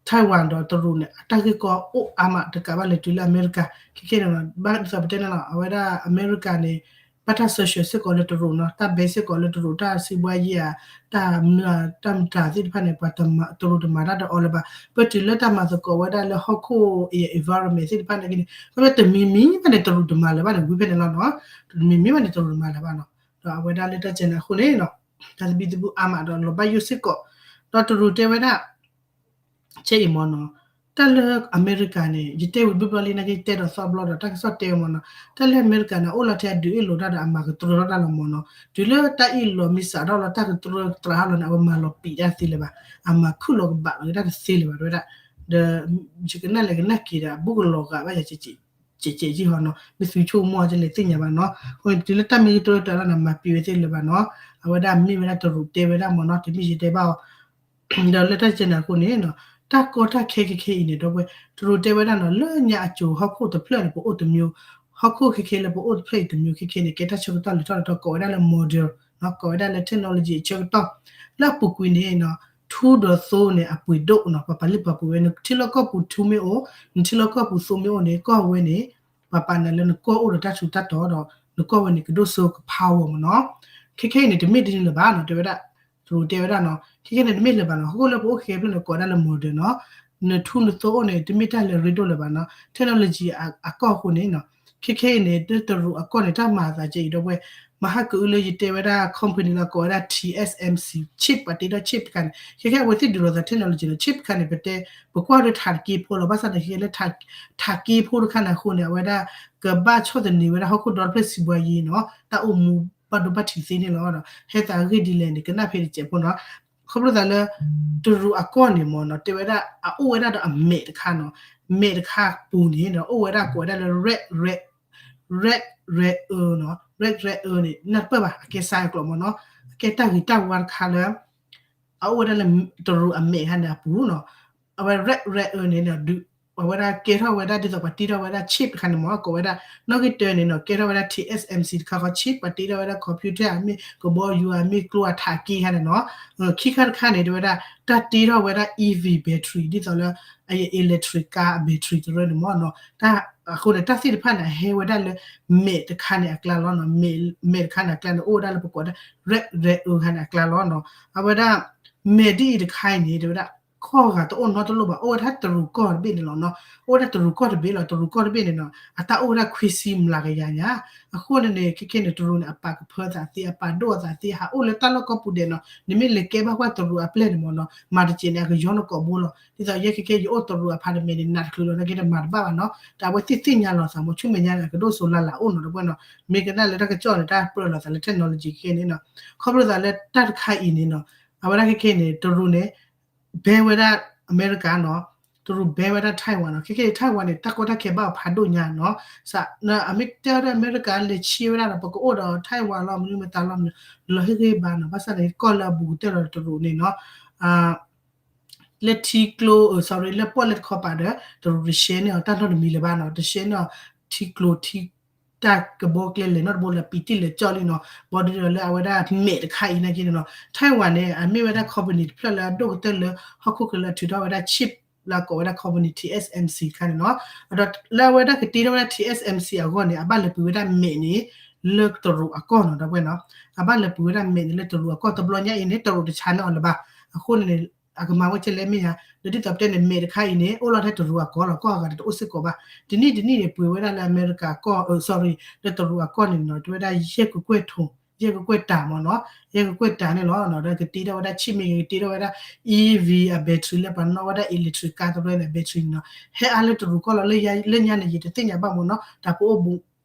Taiwan ဒီးတရူးန့ၣ် အတၢ်ဂ့ၢ်ကီအိၣ်အါမး တကးဘၣ်လၢတုၤလၢအမဲရကၤ ခဲခဲန့ၣ်နီၤ ဘၣ်ဒ်သိးပတဲန့ၣ်လီၤ အဝဲဒၣ်အမဲရကၤန့ၣ် ဘၣ်တၢ် sanction စ့ၢ်ကီးလၢတရူးနီၤ တၢ် ban စ့ၢ်ကီးလၢတရူး တၢ်စံးဘှါယံၤဧါ တၢ်မနုၤ တၢ်မတၤသ့ၣ်တဖၣ်န့ၣ် ပှၤတရူးတမၤတၢ်ဒီးအီၤလၢၤဘၣ် ပတုၤလၢတၢ်မၤသကိးဝဲဒၣ်လၢဟီၣ်ခိၣ် environment သ့ၣ်တဖၣ်န့ၣ်က့န့ၣ် ခီဖျိတမံၤမံၤဘၣ်န့ၣ် တရူးတမၤလၢၤဘၣ်န့ၣ် ဝံၤဖဲန့ၣ်လီၤနီၤ တမံၤမံၤဘၣ်န့ၣ် တရူးတမၤလၢၤဘၣ်နီၤ ဒီးအဝဲဒၣ်လၢတၢ်ကဲန့ၣ်အဃိန့ၣ်နီၤ တၢ်သဘံၣ်သဘုၣ်အါမးဒီးလီၤဘၣ်ယိၣ်စ့ၢ်ကီး ဒီးတရူးတဲဝဲဒၣ် ခဲအံၤမ့ၢ်နီၤ တၢ်လၢအမဲရကၤန့ၣ် ယတဲဝံၤဘျီဘျီလံနာ်က့ ယတဲဒီးသီဘျီဒီး တၢ်ကစီၣ်တဲဝဲမ့ၢ်နီၤ တၢ်လၢအမဲရကၤန့ၣ် အိၣ်လီၤထဲအဒုးအ့ၣ်လိာ်တၢ်ဒီးအမၤကတြၢၤထီၣ်တၢ်လီၤမ့ၢ်နီၤ တုၤလၢတၢ်အ့ၣ်လိာ်မ့ၢ်စးထီၣ်လီၤ တၢ်ကတြၢၤကတြးထီၣ်လီၤန့ၣ် အဝဲမၤလီၤပံာ်တၢ်သ့လၢၤဘၣ် အမၤခုၣ်လီၤကဘၣ်လီၤက့ၤတၢ်တသ့လၢၤဘၣ် တဲဝဲဒၣ် ဒီး ယကနၣ်လဲၤကနၣ်က့ၤဒီး အဘူးကလီၤဂာ်ဘၣ်ယၤ ကဲးကဲးယံၤဟီနီၤ မ့ၢ်သုဆိကမိၣ်အီၤကလဲၤသ့ၣ်ညါဘၣ်နီၤ အဃိန့ၣ် တုၤလၢတၢ်မ့ၢ်ကတြၢၤကတြးလီၤန့ၣ် မၤပံာ်ဝဲသ့လၢၤဘၣ်နီၤ အဝဲဒၣ်မ့ၢ်ဝဲဒၣ်တရူးတဲဝဲဒၣ်မ့ၢ်နီၤ တမ့ၢ်ယတဲဘၣ်အီၤ ဒီးလၢတၢ်ကဲန့ၣ်အဃိန့ၣ်နီၤ တၢ်ကီတၢ်ခဲခဲခဲအံၤန့ၣ် ဒီပုၢ်ဝဲၢ် တရူးတဲဝဲဒၣ်နီၤ လၢညါအစိၤဟီၣ်ခိၣ်တဖျၢၣ်န့ၣ် ပအိၣ်တမျိုး ဟီၣ်ခိၣ်ခဲခဲလၢပအိၣ်တဖျၢၣ်အံၤတမျိုး ခဲခဲန့ၣ် ကဲတၢ်ဆၢကတီၢ်လဲၤထီၣ်လဲၤထီၣ် ကိးဝဲဒၣ်လၢ modern နီၤ ကိးဝဲဒၣ်လၢ technology အဆၢကတီၢ် လၢအပူၤကွံာ်န့ၣ်နီၤ ထူဒီးသိန့ၣ် အပှ့ၤဒိၣ်နီၤ ပှၤပာ်လုၢ်ပာ်ပှ့ၤဝဲ နထံလီၢ်ကီၢ်ပူၤထူမ့ၢ်အိၣ် နထံလီၢ်ကီၢ်ပူၤသိမ့ၢ်အိၣ်န့ၣ် ကီၢ်ဝဲန့ၣ် ပှၤပာ်နၤလၢနကီၢ်အိၣ်ဒီးတၢ်ထူးတၢ်တီၤဒီး နကီၢ်ဝဲန့ၣ် ကဒိၣ်စိက power မ့ၢ်နီၤ ခဲခဲအံၤန့ၣ် တမ့ၢ်ဒ်န့ၣ်လၢၤဘၣ်နီၤ တဲဝဲဒၣ် တရူးတဲဝဲဒၣ်နီၤ ခဲခဲန့ၣ် တမ့ၢ်လၢၤဘၣ်နီၤ ဟီၣ်ခိၣ်လၢပအိၣ်ခဲခဲဖျၢၣ်န့ၣ် ကိးဝဲဒၣ်လၢ modern နီၤ နထူနသိအိၣ်န့ၣ် တမ့ၢ်တၢ်လၢအရ့ဒိၣ်လၢၤဘၣ်နီၤ technology အကီၢ်အဃိန့ၣ်နီၤ ခဲခဲအံၤန့ၣ် တရူးအကီၢ်န့ၣ် တၢ်မၤအသးကဲအံၤ ဒီပုၢ်ဝဲၢ် မဟါကအုလၢယတဲဝဲဒၣ် company လၢကိးဝဲဒၣ် TSMC chip ပှၤတ့ထီၣ် chip တခါန့ၣ် ခဲခဲအဝဲသ့ၣ်ဒုးလိာ်သး technology နီၤ chip တခါန့ၣ် ပတဲ ပကွၢ်လၢထးတက့ဖိလီၤ ဘၣ်ဆၣ်ဒီးခဲခဲလၢ ထးက့ဖိတခါန့ၣ်အဃိန့ၣ် အဝဲဒၣ် ကဘၣ်ဆီၣ်သနံးဝဲဒၣ်ဟီၣ်ခိၣ်ဒီတဖျၢၣ်စံးဘှါယံၤနီၤ တၢ်အိၣ်မူဘၣ်ဒိဘၣ်ထံးသ့န့ၣ်လီၤဒီး ဟဲသးအဂ့ၢ်ဒ်လဲၣ်န့ၣ် ကနၣ်ဖဲတစဲးဖိနီၤ ခီဖျိသးလၢ တရူးအကီၢ်န့ၣ်မ့ၢ်နီၤ တဲဝဲဒၣ် အအိၣ်ဝဲဒၣ်ဒီးအမဲးတခါနီၤ မဲးတခါပူၤန့ၣ်ဒီး အိၣ်ဝဲဒၣ်ကိးဝဲဒၣ်လၢ rare rare rare earth နီၤ rare rare earth န့ၣ် နၢ်တပၢၢ်ဘၣ် အကဲစါအကျိာ်မ့ၢ်နီၤ အကဲတၢ်ဂ့ၤတၢ်ဝါတခါလၢ အအိၣ်ဝဲဒၣ်လၢ တရူးအမဲးခါန့ၣ်အပူၤနီၤ အဝဲ rare rare earth န့ၣ် အဝဲဒၣ်ကဲထီၣ်ဝဲဒၣ်ဒ်သိးပှၤတ့ထီၣ်ဝဲဒၣ် chip တခါန့ၣ်မ့ၢ် ကိးဝဲဒၣ် နီၣ်ဂံၢ်တၢန့ၣ်နီၤ ကဲထီၣ်ဝဲဒၣ် TSMC တခါဃီ chip ပှၤတ့ထီၣ်ဝဲဒၣ် computer အမ့ၢ် ကဘီယူၤအမ့ၢ် ကျိအထးက့ခါန့ၣ်နီၤ ခံခါတခါန့ၣ် တဲဝဲဒၣ် တၢ်တ့ထီၣ်ဝဲဒၣ် E V battery ဒ်သိးလၢ အ electric car အ battery တရၢန့ၣ်မ့ၢ်နီၤ တၢ်အဃိန့ၣ် တၢ်သ့ၣ်တဖၣ်န့ၣ် အဟဲဝဲဒၣ်လၢ မဲးတခါန့ၣ်အကျါလီၤနီၤ မဲးတခါန့ၣ်အကျါန့ၣ် အိၣ်ဝဲဒၣ်လၢပကိးဒၣ် rare rare earth ခါန့ၣ်အကျါလီၤနီၤ အဝဲဒၣ် မဲးဒ်အံၤတခါအံၤန့ၣ် တဲဝဲဒၣ် ခီၣ်ဂာ်တအိၣ်နီတလိၣ်ဘၣ် အိၣ်ဝဲဒၣ်တရူးကီၢ်တဘ့ၣ်န့ၣ်လီၤနီၤ အိၣ်ဝဲဒၣ်တရူးကီၢ်တဘ့ၣ်လီၤ တရူးကီၢ်တဘ့ၣ်န့ၣ်နီၤ အတၢ်အိၣ်ဝဲဒၣ်ခွံဆံမျးကယၤညါ အဃိန့ၣ်န့ၣ် ခဲခဲန့ၣ် တရူးန့ၣ် အပာ်ကဖၢသးသ့ အပာ်ဒိၣ်အသးသ့ ဟးအိၣ်လၢတၢ်လီၢ်ကီၢ်ပူၤဒဲးနီၤ နမ့ၢ်လဲၤကဲဘၣ်ကွၢ်တရူးအပျဲၢ်န့ၣ်မ့ၢ်နီၤ မၤတစဲးန့ၣ် အကယီနကိာ်ဘိလီၤ ဒ်သိးယဲခဲခဲယအိၣ်တရူးအ apartment န့ၣ် နးတချုးလီၤနာ်က့ တမၤတဘၣ်ဘၣ်နီၤ တၢ်အဝဲသ့ၣ်သ့ၣ်ညါလီၤသးမ့ၢ် ဆူမဲာ်ညါန့ၣ် အကဒိၣ်စိလၢ်လၢ်အိၣ်နီၤ ဒီပုၢ်ဝဲၢ်နီၤ မ့ၢ်ကနၣ်လၢတၢ်ကစီၣ်န့ၣ် တၢ်ပြၢလီၤသးလၢ technology ခဲခဲန့ၣ်နီၤ ခီဖျိသးလၢတၢ်တခါအံၤန့ၣ်နီၤ အဝဲဒၣ်ခဲခဲန့ၣ် တရူးန့ၣ် ဘဲဝဲဒၣ်အမဲရကၤနီၤ တရူးဘဲဝဲဒၣ် Taiwan နီၤ ခဲခဲန့ၣ် Taiwan န့ၣ် တၢ်ကီတၢ်ခဲဘၣ်အီၤဖးဒိၣ်ညါနီၤ အမ့ၢ်တဲဝဲဒၣ်အမဲရကၤလဲၤဆံးဝဲဒၣ်ဒီး ပကအိၣ်ဒီး Taiwan လီၤ မနုၤမတၤလီၤ လီၤဟ့ၣ်ဂံၢ်ဘါနီၤ ဘၣ်ဆၣ်န့ၣ် ကီၢ်လၢအဘူးကတၢၢ်လီၤတရူးန့ၣ်နီၤ လၢထံကျိ sorry လၢပီၣ်လဲၣ်တခီပၤဒီး တရူးတရှဲန့ၢ်အီၤတၢ်နီတမံၤလၢၤဘၣ်နီၤ တရှဲန့ၢ်အီၤ ထံကျိထံ တၢ်ကဘီကျဲလဲၤနီတဘိလၢပံးတံၢ်လဲၤကၠီၣ်လံနီၤ ဘၣ်ဒီးလၢအဝဲဒၣ်မဲးတခါအံၤနာ်က့န့ၣ်နီၤ Taiwan န့ၣ် အမ့ၢ်ဝဲဒၣ် company တဖျၢၣ်လၢအဒိၣ်ကတၢၢ်လၢဟီၣ်ခိၣ်ချၢလၢအထုးထီၣ်ဝဲဒၣ် chip လၢအကိးဝဲဒၣ် company TSMC တခါန့ၣ်နီၤ ဒီးလၢအဝဲဒၣ်ကတ့ထီၣ်ဝဲဒၣ် TSMC အဂီၢ်န့ၣ် အဘၣ်လဲၤပှ့ၤဝဲဒၣ်မဲးန့ၣ် လၢတရူးအကီၢ်နီၤ ဒီပုၢ်ဝဲၢ်နီၤ အဘၣ်လဲၤပှ့ၤဝဲဒၣ်မဲးန့ၣ်လၢတရူးအကီၢ် တဘျီညါအံၤန့ၣ် တရူးတဆါန့ၢ်အီၤလၢၤဘၣ် အဃိန့ၣ်န့ၣ် အကမၤဝဲကဲလဲၣ်မ့ၢ်ဧါ ဒီးဒ်သိးပတဲန့ၣ် မဲးတခါအံၤန့ၣ် အိၣ်လီၤထဲတရူးအကီၢ်လီၤ ကီၢ်အဂၤတအိၣ်စ့ၢ်ကီးဘၣ် တနံၣ်တနံၣ်န့ၣ် ပှ့ၤဝဲဒၣ်လၢအမဲရကၤကီၢ် sorry လၢတရူးအကီၢ်န့ၣ်နီၤ တဲဝဲဒၣ်ယဲၢ်ကကွဲၢ်ထိၣ် ယဲၢ်ကကွဲၢ်တၢ်မ့ၢ်နီၤ ယဲၢ်ကကွဲၢ်တၢ်န့ၣ်လီၤ ဒီးကတ့ထီၣ်ဝဲဒၣ် chip မ့ၢ်ဂ့ၤ ကတ့ထီၣ်ဝဲဒၣ် E V အ battery လၢပှၤနီၣ်ဝဲဒၣ် electric car တရၢန့ၣ် အ battery န့ၣ်နီၤ ဟဲအါလၢတရူးကီၢ်လီၤ လၢညါန့ၣ် ယတသ့ၣ်ညါဘၣ်မ့ၢ်နီၤ တၢ်ပအိၣ်ဘူး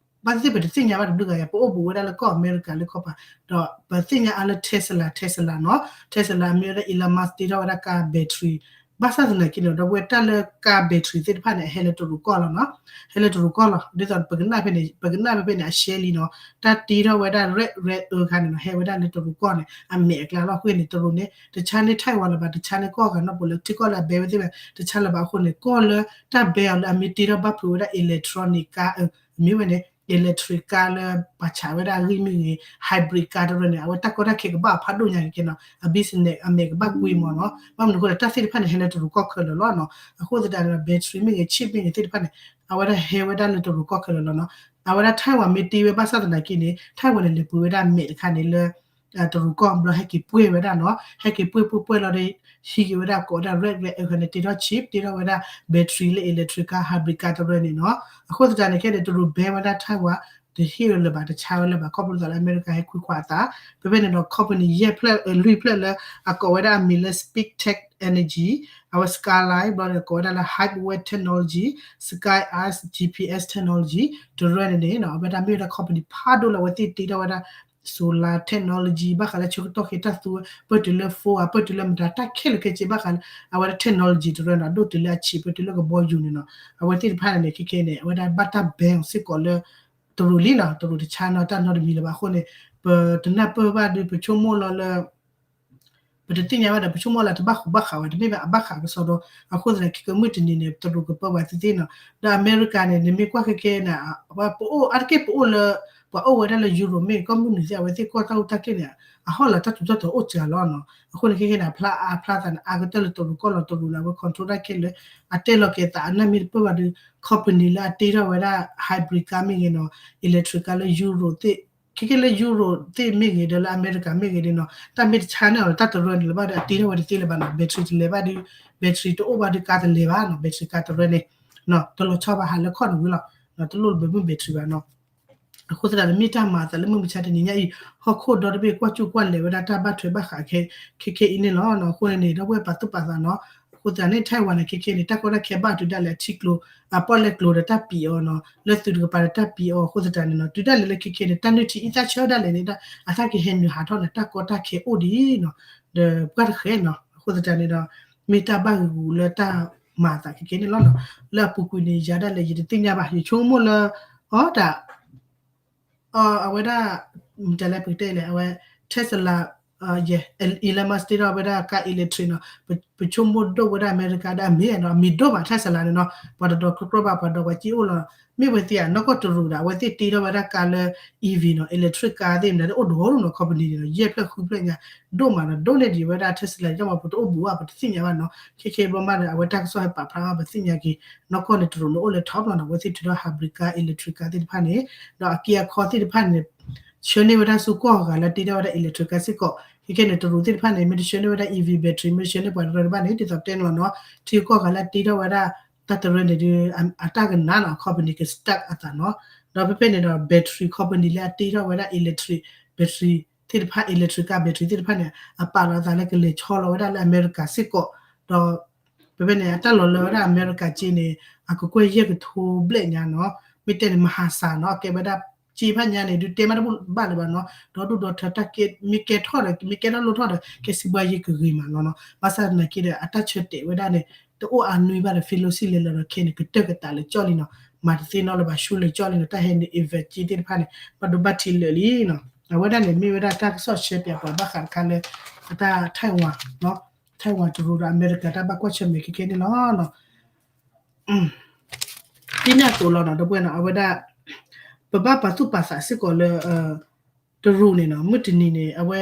ဘၣ်သ့ၣ်သ့ၣ်ပတသ့ၣ်ညါဘၣ်တဘျုးဂၤယၤ ပအိၣ်ဘူးဝဲဒၣ်လၢကီၢ်အမဲရကၤလၢခီပၤ ဒီးပသ့ၣ်ညါအါလၢ Tesla Tesla နီၤ Tesla အမ့ၢ်ဝဲဒၣ် Elon Musk တ့ထီၣ်ဝဲဒၣ် car battery ဘၣ်ဆၣ်သနာ်က့န့ၣ် ဒီပုၢ်ဝဲၢ် တၢ်လၢကါ battery သ့ၣ်တဖၣ်န့ၣ် အဟဲလၢတရူးကီၢ်လီၤနီၤ, ဟဲလဲတရူးကီၢ်လီၤ. ဒ်သိးပကနၣ်ဖဲန့ၣ် ပကနၣ်ဖဲဖဲန့ၣ် အရှဲလံနီၤ, တၢ်တ့ထီၣ်ဝဲဒၣ် rare earth ခါန့ၣ်နီၤ ဟဲဝဲဒၣ်လၢတရူးကီၢ်န့ၣ် အမဲာ်အကျါလီၤ. အဃိန့ၣ် တရူးန့ၣ် တဆါန့ၢ် Taiwan လၢၤဘၣ်, တဆါန့ၢ်ကီၢ်ဂၤနီတပူၤလၢထံကီၢ်လၢအဘဲဝဲသ့ၣ်ဘၣ်, တဆါလၢၤဘၣ်. အဃိန့ၣ် ကီၢ်လၢတၢ်ဘဲအီၤလၢအမ့ၢ်တ့ထီၣ်ဘၣ်ဖုးဝဲဒၣ် electronic ကါ မ့ၢ်ဝဲန့ၣ် electric ကါလၢပှၤဆးဝဲဒၣ်အဂံၢ်မ့ၢ်ဂ့ၤ, hybrid ကါတရၢန့ၣ် အဝဲတၢ်ကီတၢ်ခဲကဘၣ်ဖးဒိၣ်ညါက့နီၤ, အ business အမဲာ်ကဘၣ်ကွံမးနီၤ. ဘၣ်မနုၤအဃိလဲၣ် တၢ်သ့ၣ်တဖၣ်န့ၣ် ဟဲလၢတရူးကီၢ်ခဲလၢာ်လီၤနီၤ. အဃိသတးန့ၣ်ဒီး battery မ့ၢ်ဂ့ၤ chip မ့ၢ်ဂ့ၤသ့ၣ်တဖၣ်န့ၣ် အဝဲဒၣ်ဟဲဝဲဒၣ်လၢတရူးကီၢ်ခဲလၢာ်လီၤနီၤ. အဝဲဒၣ် Taiwan မ့ၢ်တ့ဝဲဘၣ်ဆၣ်သနာ်က့န့ၣ် Taiwan န့ၣ် လဲၤပှ့ၤဝဲဒၣ်မဲာ်တခါန့ၣ်လၢ တရူးကီၢ်ဘျီ ဟဲက့ၤပှ့ၢ်ဝဲဒၣ်နီၤ, ဟဲက့ၤပှ့ၢ်ပှ့ၢ်ပှ့ၢ်လီၤဒီး ဟံးက့ၤဝဲဒၣ်ကိးဝဲဒၣ် rare earth န့ၣ် တ့ထီၣ် chip တ့ထီၣ်ဝဲဒၣ် battery လၢ electric ကါ hybrid ကါတရၢန့ၣ်နီၤ. အဃိသတးန့ၣ် ခဲန့ၣ် တရူးဘဲဝဲဒၣ် Taiwan တဟ့ၣ်လၢၤဘၣ် တဆါဝဲလၢၤဘၣ် ခီဖျိသးလၢအမဲရကၤဟဲခွံခွါအသး. ဖဲဖဲန့ၣ်ဒီး company ယဲၢ်ဖျၢၣ် လွံၢ်ဖျၢၣ်လၢအကိးဝဲဒၣ်အမံၤလၢ Speak Tech Energy, အဝဲ Skyline ဘျီဒီးကိးဝဲဒၣ်လၢ Hybrid Technology, Sky Eyes G P S Technology တရၢန့ၣ်န့ၣ် အဝဲဒၣ်မ့ၢ်ဝဲဒၣ် company ဖးဒိၣ်လၢအဝဲသ့ၣ်တ့ထီၣ်ဝဲဒၣ် solar technology ဘၣ်ဃးလၢဆၢကတီၢ်ခဲအံၤတၢ်သူဝဲ ပၢၢ်တုၤလၢ phone ဧါ ပၢၢ်တုၤလၢမတၤ တၢ်ခဲလၢာ်ခဲဆ့ဘၣ်ဃးလၢ အဝဲဒၣ် technology တရၢနီၤ ဒိၣ်တုၤလၢအဆံး ပၢၢ်တုၤလၢကဘီယူၤန့ၣ်နီၤ. အဝဲသ့ၣ်တဖၣ်န့ၣ် ခဲခဲန့ၣ် အဝဲဒၣ်ဘၣ်တၢ် ban စ့ၢ်ကီးလၢ တရူးလံနီၤ, တရူးတဆါနီၤ တၢ်နီတမံၤလၢၤဘၣ်အဃိန့ၣ် ပတနၢ်ပၢၢ်ဘၣ်ဒီး ပဆိကမိၣ်လီၤလၢ ပတသ့ၣ်ညါဘၣ်ဒီး ပဆိကမိၣ်လၢတဘၣ်ဃူဘၣ်ဃးဝဲ တမ့ၢ်ဘၣ်အဘၣ်ဃးကစီဒီ အဃိသတးန့ၣ် ခဲကမုၢ်တနံၤန့ၣ် တရူးကပၢဘၣ်သ့ၣ်သ့ၣ်နီၤ. ဒီးအမဲရကၤန့ၣ် နမ့ၢ်ကွၢ်ခဲခဲန့ၣ် ပအိၣ်အါတက့ၢ် ပအိၣ်လၢ ပှၤအိၣ်ဝဲဒၣ်လၢ Europe မ့ၢ်ဂ့ၤ ကီၢ်မုၢ်နုာ်သ့ၣ် အဝဲသ့ၣ်ကီၢ်တၢ်အိၣ်တၢ်က့ၢ်န့ၣ် အဟီၣ်လီၤတၢ်ထူးတၢ်တီၤအိၣ်စှၤလီၤနီၤ. အဃိန့ၣ် ခဲခဲန့ၣ် အဖျါအါဖျါသးန့ၣ် အါကတၢၢ်လၢတရူးကီၢ်လီၤ. တရူးန့ၣ် အဝဲ control တၢ်ခဲလၢာ် အတဲလီၤက့ၤသး အနၢ်မ့ၢ်တပၢၢ်ဘၣ်ဒီး company လၢအတ့ထီၣ်ဝဲဒၣ် hybrid ကါမ့ၢ်ဂ့ၤနီၤ electric ကါလၢ Europe သ့ၣ် ခဲခဲလၢ Europe သ့ၣ်မ့ၢ်ဂ့ၤဒီး လၢအမဲရကၤမ့ၢ်ဂ့ၤဒီးနီၤ တၢ်မ့ၢ်တဆါန့ၢ်အီၤလၢတၢ်တရၢန့ၣ်လၢၤဘၣ်ဒီး အတ့ထီၣ်ဝဲတသ့လၢၤဘၣ်နီၤ. battery တလဲၤဘၣ်ဒီး battery တအိၣ်ဘၣ်ဒီးကါတလဲၤဘၣ်နီၤ. battery ကါတရၢန့ၣ် တလီၤဆီဘၣ် ဟးလၢခီၣ်န့ၣ်ဝံၤလီၤ. တလိၣ်လၢဘၣ်မုၢ် battery ဘၣ်နီၤ. အဃိသတးန့ၣ် မ့ၢ်တၢ်မၤအသးလၢမုၢ်မဆါတနံၤညါအံၤ ဟီၣ်ခိၣ်ဒီတဘ့ၣ်ကွၢ်ကၠူၣ်ကွၢ်လဲၤဝဲဒၣ်တၢ်ဘၣ်ထွဲဘၣ်ဃးခဲခဲအံၤန့ၣ်လီၤ. အဃိန့ၣ် ဒီပုၢ်ဝဲၢ်ပာ်သူၣ်ပာ်သးနီၤ. အဃိသတးန့ၣ် Taiwan န့ၣ် ခဲခဲန့ၣ် တၢ်ကီတၢ်ခဲဘၣ်တုၤဒၣ်လဲာ်အထံကျိ အပီၣ်လဲၣ်ကျိဒီးတၢ်ပံၤအီၤနီၤ လၢသုးတကပၤဒီးတၢ်ပံၤအီၤ အဃိသတးန့ၣ်နီၤ တုၤဒၣ်လဲာ်လၢခဲခဲန့ၣ် တၢ်နုၢ်ထံအံသၣ်ဆၢဒၣ်လဲာ်န့ၣ် အတၢ်ကဟဲနုာ်ဟးထီၣ်န့ၣ် တၢ်ကီတၢ်ခဲအိၣ်ဒံးနီၤ ဒီးပှၢ်တဃဲနီၤ. အဃိသတးန့ၣ်ဒီး မ့ၢ်တၢ်ဘၣ်ဂ့ၤဂူာ်လၢတၢ်မၤအသးခဲခဲန့ၣ်လီၤနီၤ. လၢအပူၤကွံာ်န့ၣ် ယၤဒၣ်လဲာ် ယတသ့ၣ်ညါဘၣ် ယဆိကမိၣ်လၢ အီတၢ် အဝဲဒၣ် မတၤလဲၣ်ပကတဲလဲၣ် အဝဲ Tesla ယဲ Elon Musk တ့ထီၣ်ဝဲဒၣ်ကါ electric နီၤ ပဆိကမိၣ်ဒိၣ်ဝဲဒၣ်အမဲရကၤဒီးအမ့ၢ်နီၤ အမ့ၢ်ဒိၣ်ဘၣ် Tesla န့ၣ်နီၤ ပှၤတဒီကျိကျိဘၣ် ပှၤဒီပှၤစ့အိၣ်လီၤ မ့ၢ်ဝဲသ့ၣ်ဧါ နီၢ်ကီၢ်တရူးဒီး အဝဲသ့ၣ်တ့ထီၣ်ဝဲဒၣ်ကါလၢ E V နီၤ electric ကါသ့ၣ်မတၤ အိၣ်ဒိၣ်ဒိၣ်နီၤ company န့ၣ်နီၤ ယဲၢ်ဖျၢၣ်ဃုဖျၢၣ်ညါ ဒိၣ်မးနီၤ ဒိၣ်န့ၢ်ဒံးဝဲဒၣ် Tesla ယီမး ပတအိၣ်ဘူးဘၣ် ပတသ့ၣ်ညါဘၣ်နီၤ ခဲခဲဘျီမးဒီး အဝဲတၢ်ကစီၣ်ဟဲပာ်ဖျါဘၣ် ပသ့ၣ်ညါက့ၤ နီၢ်ကီၢ်န့ၣ်တရူးန့ၣ်အိၣ်လၢ top လီၤနီၤ အဝဲသ့ၣ်ထုးထီၣ် hybrid ကါ electric ကါသ့ၣ်တဖၣ်န့ၣ် ဒီးအက့အခီသ့ၣ်တဖၣ်န့ၣ် ဆှၢန့ၢ်ဝဲဒၣ်ဆူကီၢ်ဂၤလၢတ့ထီၣ်ဝဲဒၣ် electric ကါစ့ၢ်ကီး ခဲခဲန့ၣ် တရူးသ့ၣ်တဖၣ်န့ၣ် မ့ၢ်တဆှၢန့ၢ်ဝဲဒၣ် E V battery မ့ၢ်တဆှၢန့ၢ်ပှၤတရၢတဘၣ်န့ၣ် ဒ်သိးပတဲန့ၣ်လီၤနီၤ ထံကီၢ်ဂၤလၢတ့ထီၣ်ဝဲဒၣ် တၢ်တရၢန့ၣ်ဒီး အတၢ်ကနးနီၤ company က stuck အသးနီၤ ဒီးဖဲဖဲန့ၣ်ဒီး battery company လၢအတ့ထီၣ်ဝဲဒၣ် electric battery သ့ၣ်တဖၣ် electric ကါ battery သ့ၣ်တဖၣ်န့ၣ် အပာ်လီၤအသးလၢကလဲၤဆီလီၤဝဲဒၣ်လၢအမဲရကၤစ့ၢ်ကီး ဒီး ဖဲဖဲန့ၣ် အတၢ်လီၤလၢဝဲဒၣ်အမဲရကၤစ့န့ၣ် အကကွဲၢ်ယဲၢ်ကထိဘျဲၣ်ညါနီၤ မ့ၢ်တဲန့ၣ် မဟါစၢ်နီၤ ကဲဝဲဒၣ်စ့ဖၣ်ညါန့ၣ် ဒုးတဲမးတဘူၣ်ဘၣ်လၢၤဘၣ်နီၤ ဒီဒူၣ်ဒီထၢတၢ်ကဲ မ့ၢ်ကဲထီၣ်ဒီး မ့ၢ်ကဲထီၣ်လိၣ်ထီၣ်ဒီး ကဲစံးဘှါယဲၢ်ကဂ့ၤမးလီၤနီၤ ဘၣ်ဆၣ်သနာ်က့ဒီး အတၢ်ဆၢတဲာ်ဝဲဒၣ်န့ၣ် တအိၣ်အါနွံဘၣ်ဒီး ဖဲလိစံလ့လၢဒီးခဲန့ၣ် ကတၢၢ်ကတးလၢကၠီၣ်လံနီၤ မၤတသ့နီတဘျီဘၣ် ဆူလၢကၠီၣ်လံနီၤ တၢ်ဟဲနုာ် electric သ့ၣ်တဖၣ်န့ၣ် ဘၣ်ဒိဘၣ်ထံးလၢာ်လံနီၤ အဝဲဒၣ်န့ၣ် မ့ၢ်ဝဲဒၣ်တၢ်ကစီၣ်ရှဲပၠးပှၤဘၣ်ဃးတခါလၢ အတၢ် Taiwan နီၤ Taiwan တရူးဒီးအမဲရကၤ တၢ်ဘၣ်ကွၢ်ဆၢၣ်မဲာ်ခဲခဲန့ၣ်လီၤနီၤ ဒ်န့ၣ်အသိးလီၤနီၤ ဒီပုၢ်ဝဲၢ်နီၤ အဝဲဒၣ် ပဘၣ်ပာ်သူၣ်ပာ်သးစ့ၢ်ကီးလၢ တရူးန့ၣ်နီၤ မုၢ်တနံၤန့ၣ် အဝဲ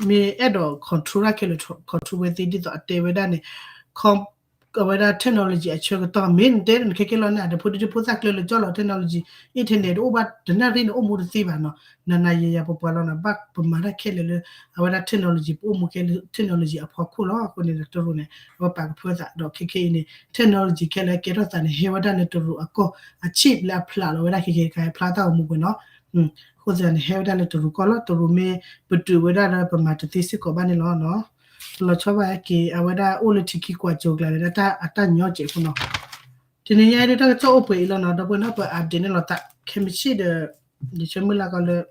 မ့ၢ်အဲၣ်ဒိး control တၢ်ခဲလၢာ် control ဝဲသ့ၣ် ဒ်သိးအတဲဝဲဒၣ်န့ၣ် အဝဲဒၣ် technology အဆၢကတီၢ် မ့ၢ်နတဲန့ၣ် ခဲကဲလီၤန့ၣ် အတဖိဒံဖိသၣ်ကျၢလၢကၠီၣ်လီၤ technology internet တအိၣ်ဘၣ် တနၣ်ရံၣ်န့ၣ် အိၣ်မူတသ့ဘၣ်နီၤ နၤနၤယၤယၤပှၤပှၤလီၤနီၤ ဘၣ်ပမၤတၢ်ခဲလၢာ်လၢ အဝဲဒၣ် technology ပအိၣ်မူခဲလၢာ် technology အဖီခိၣ်လီၤ အဃိန့ၣ်ဒီးတရူးန့ၣ် အဝဲပာ်ကဖၢသးဒီးခဲခဲအံၤန့ၣ် technology ခဲလၢာ်ကဲထီၣ်သးန့ၣ် ဟဲဝဲဒၣ်လၢတရူးအကီၢ် အ chip လၢအဖျါလီၤဝဲဒၣ်ခဲခဲတခါ ဟဲဖျါတၢ်ဂီၤမူပှဲၤနီၤ အဃိသတးန့ၣ် ဟဲဝဲဒၣ်လၢတရူးကီၢ်လီၤ တရူးမ့ၢ်ပတုာ်ဝဲဒၣ်ဒီးပမၤတသ့စ့ၢ်ကီးဘၣ်န့ၣ်လီၤနီၤ လီၤဆီဘၣ်က့ၤ အဝဲဒၣ်အိၣ်လၢထံခံကွၢ်စိၤကျါန့ၣ် အတၢ်ညီကဲးဖိနီၤ တနံၤညါဒ်တၢ်ကစီၣ်အိၣ်ပှဲၤအံၤလီၤနီၤ ဒီပုၢ်ဝဲၢ်နီၤ ပ update န့ၣ်လီၤသး ခဲမုၢ်ဆ့ၣ်ဒီး ယဆၢမုၢ်လၢ်ကီးလၢ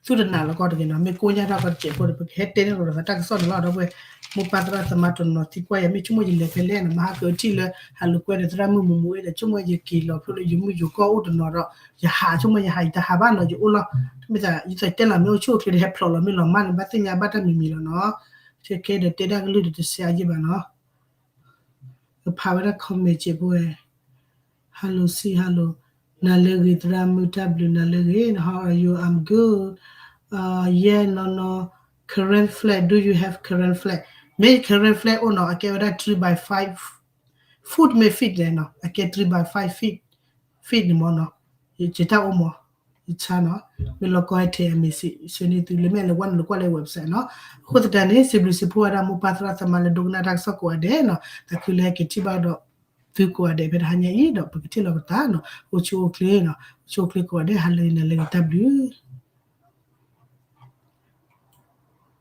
သုတနာ်လီၤကီးတဂ့ၤနီၤ မ့ၢ်ကိးညါတၢ်ကီးတစဲးဖိဒီး ပကဟဲတဲန့ၢ်လီၤဒီးတၢ်ကစီၣ်န့ၣ်လီၤ ဒီပုၢ်ဝဲၢ် မိၢ်ပၢ်သရၣ်သမါတနီၤသံကွၢ်ယၤ မ့ၢ်ဆိကမိၣ်ယလဲၤဖဲလဲၣ်နီၤ, မဟါကထံၣ်လၢ ဟးလိာ်ကွဲဒီးသရၣ်မုၣ်မူမူအ့ဒီး ဆိကမိၣ်ယက့ၤလီၤဖျိလၢယမုၣ်ယိၤကီၢ်အိၣ်တနီၤဒီး ယဟးဆိကမိၣ်ယဟး ယတဟးဘၣ်နီၤ ယအိၣ်လီၤ. တမ့ၢ်သး ယသးတဲလီၤမ့ၢ်အိၣ်ဆူၣ်အိၣ်ချ့ဒီး ဟဲဖျိးလီၤမ့ၢ်လီၤမၢ်န့ၣ် ဘၣ်သ့ၣ်ညါဘၣ်တၢ်မံၤမံၤလီၤနီၤ. ခဲကဲဒီးတဲဒၣ်ကလုၢ်ဒီးတစဲအယ့ၢ်ဘၣ်နီၤ. ကဖးဝဲဒၣ် comment စ့ၢ်ဖိဝဲ Hello စံ hello နၤလၢဂ့ၤ သရၣ်မုၣ် တၢ်ဘျုး နၤလၢဂ့ၤ how are you? I'm good. Yeah, no, no. Karen flag, do you have Karen flag? မ့ၢ် Karen flag အိၣ်နီၤ အကဲဝဲဒၣ် three by five foot မ့ၢ် feet လဲၣ်နီၤ အကဲ three by five feet, feet န့ၣ်မ့ၢ်နီၤ. ယတၢ်အိၣ်မး ယဆါနီၤ မ့ၢ်လီၤကီဟဲထဲအမ့ၢ်စံး ဆၢန့ၢ်သုလၢမ့ၢ်လၢဝဲန့ၣ် လၢကွၢ်လၢ website နီၤ. အဃိသတးန့ၣ် စံးဘျုးစံးဖှိၣ်ဝဲဒၣ်မိၢ်ပၢ်သရၣ်သမါလၢဒိကနၣ်တၢ်ကစီၣ်ကိးဂၤဒဲးနီၤ. သးခုလၢဟဲက့ၤထံၣ်ဘၣ်ဒီး သုကိးဂၤဒဲးဖဲတဟါညါအံၤဒီး ပကထံၣ်လိာ်ပသးနီၤ. အိၣ်ဆူၣ်အိၣ်ချ့နီၤ အိၣ်ဆူၣ်အိၣ်ချ့ကိးဂၤဒဲး ဟါလၢအဂ့ၤ နၤလၢဂ့ၤ တၢ်ဘျုး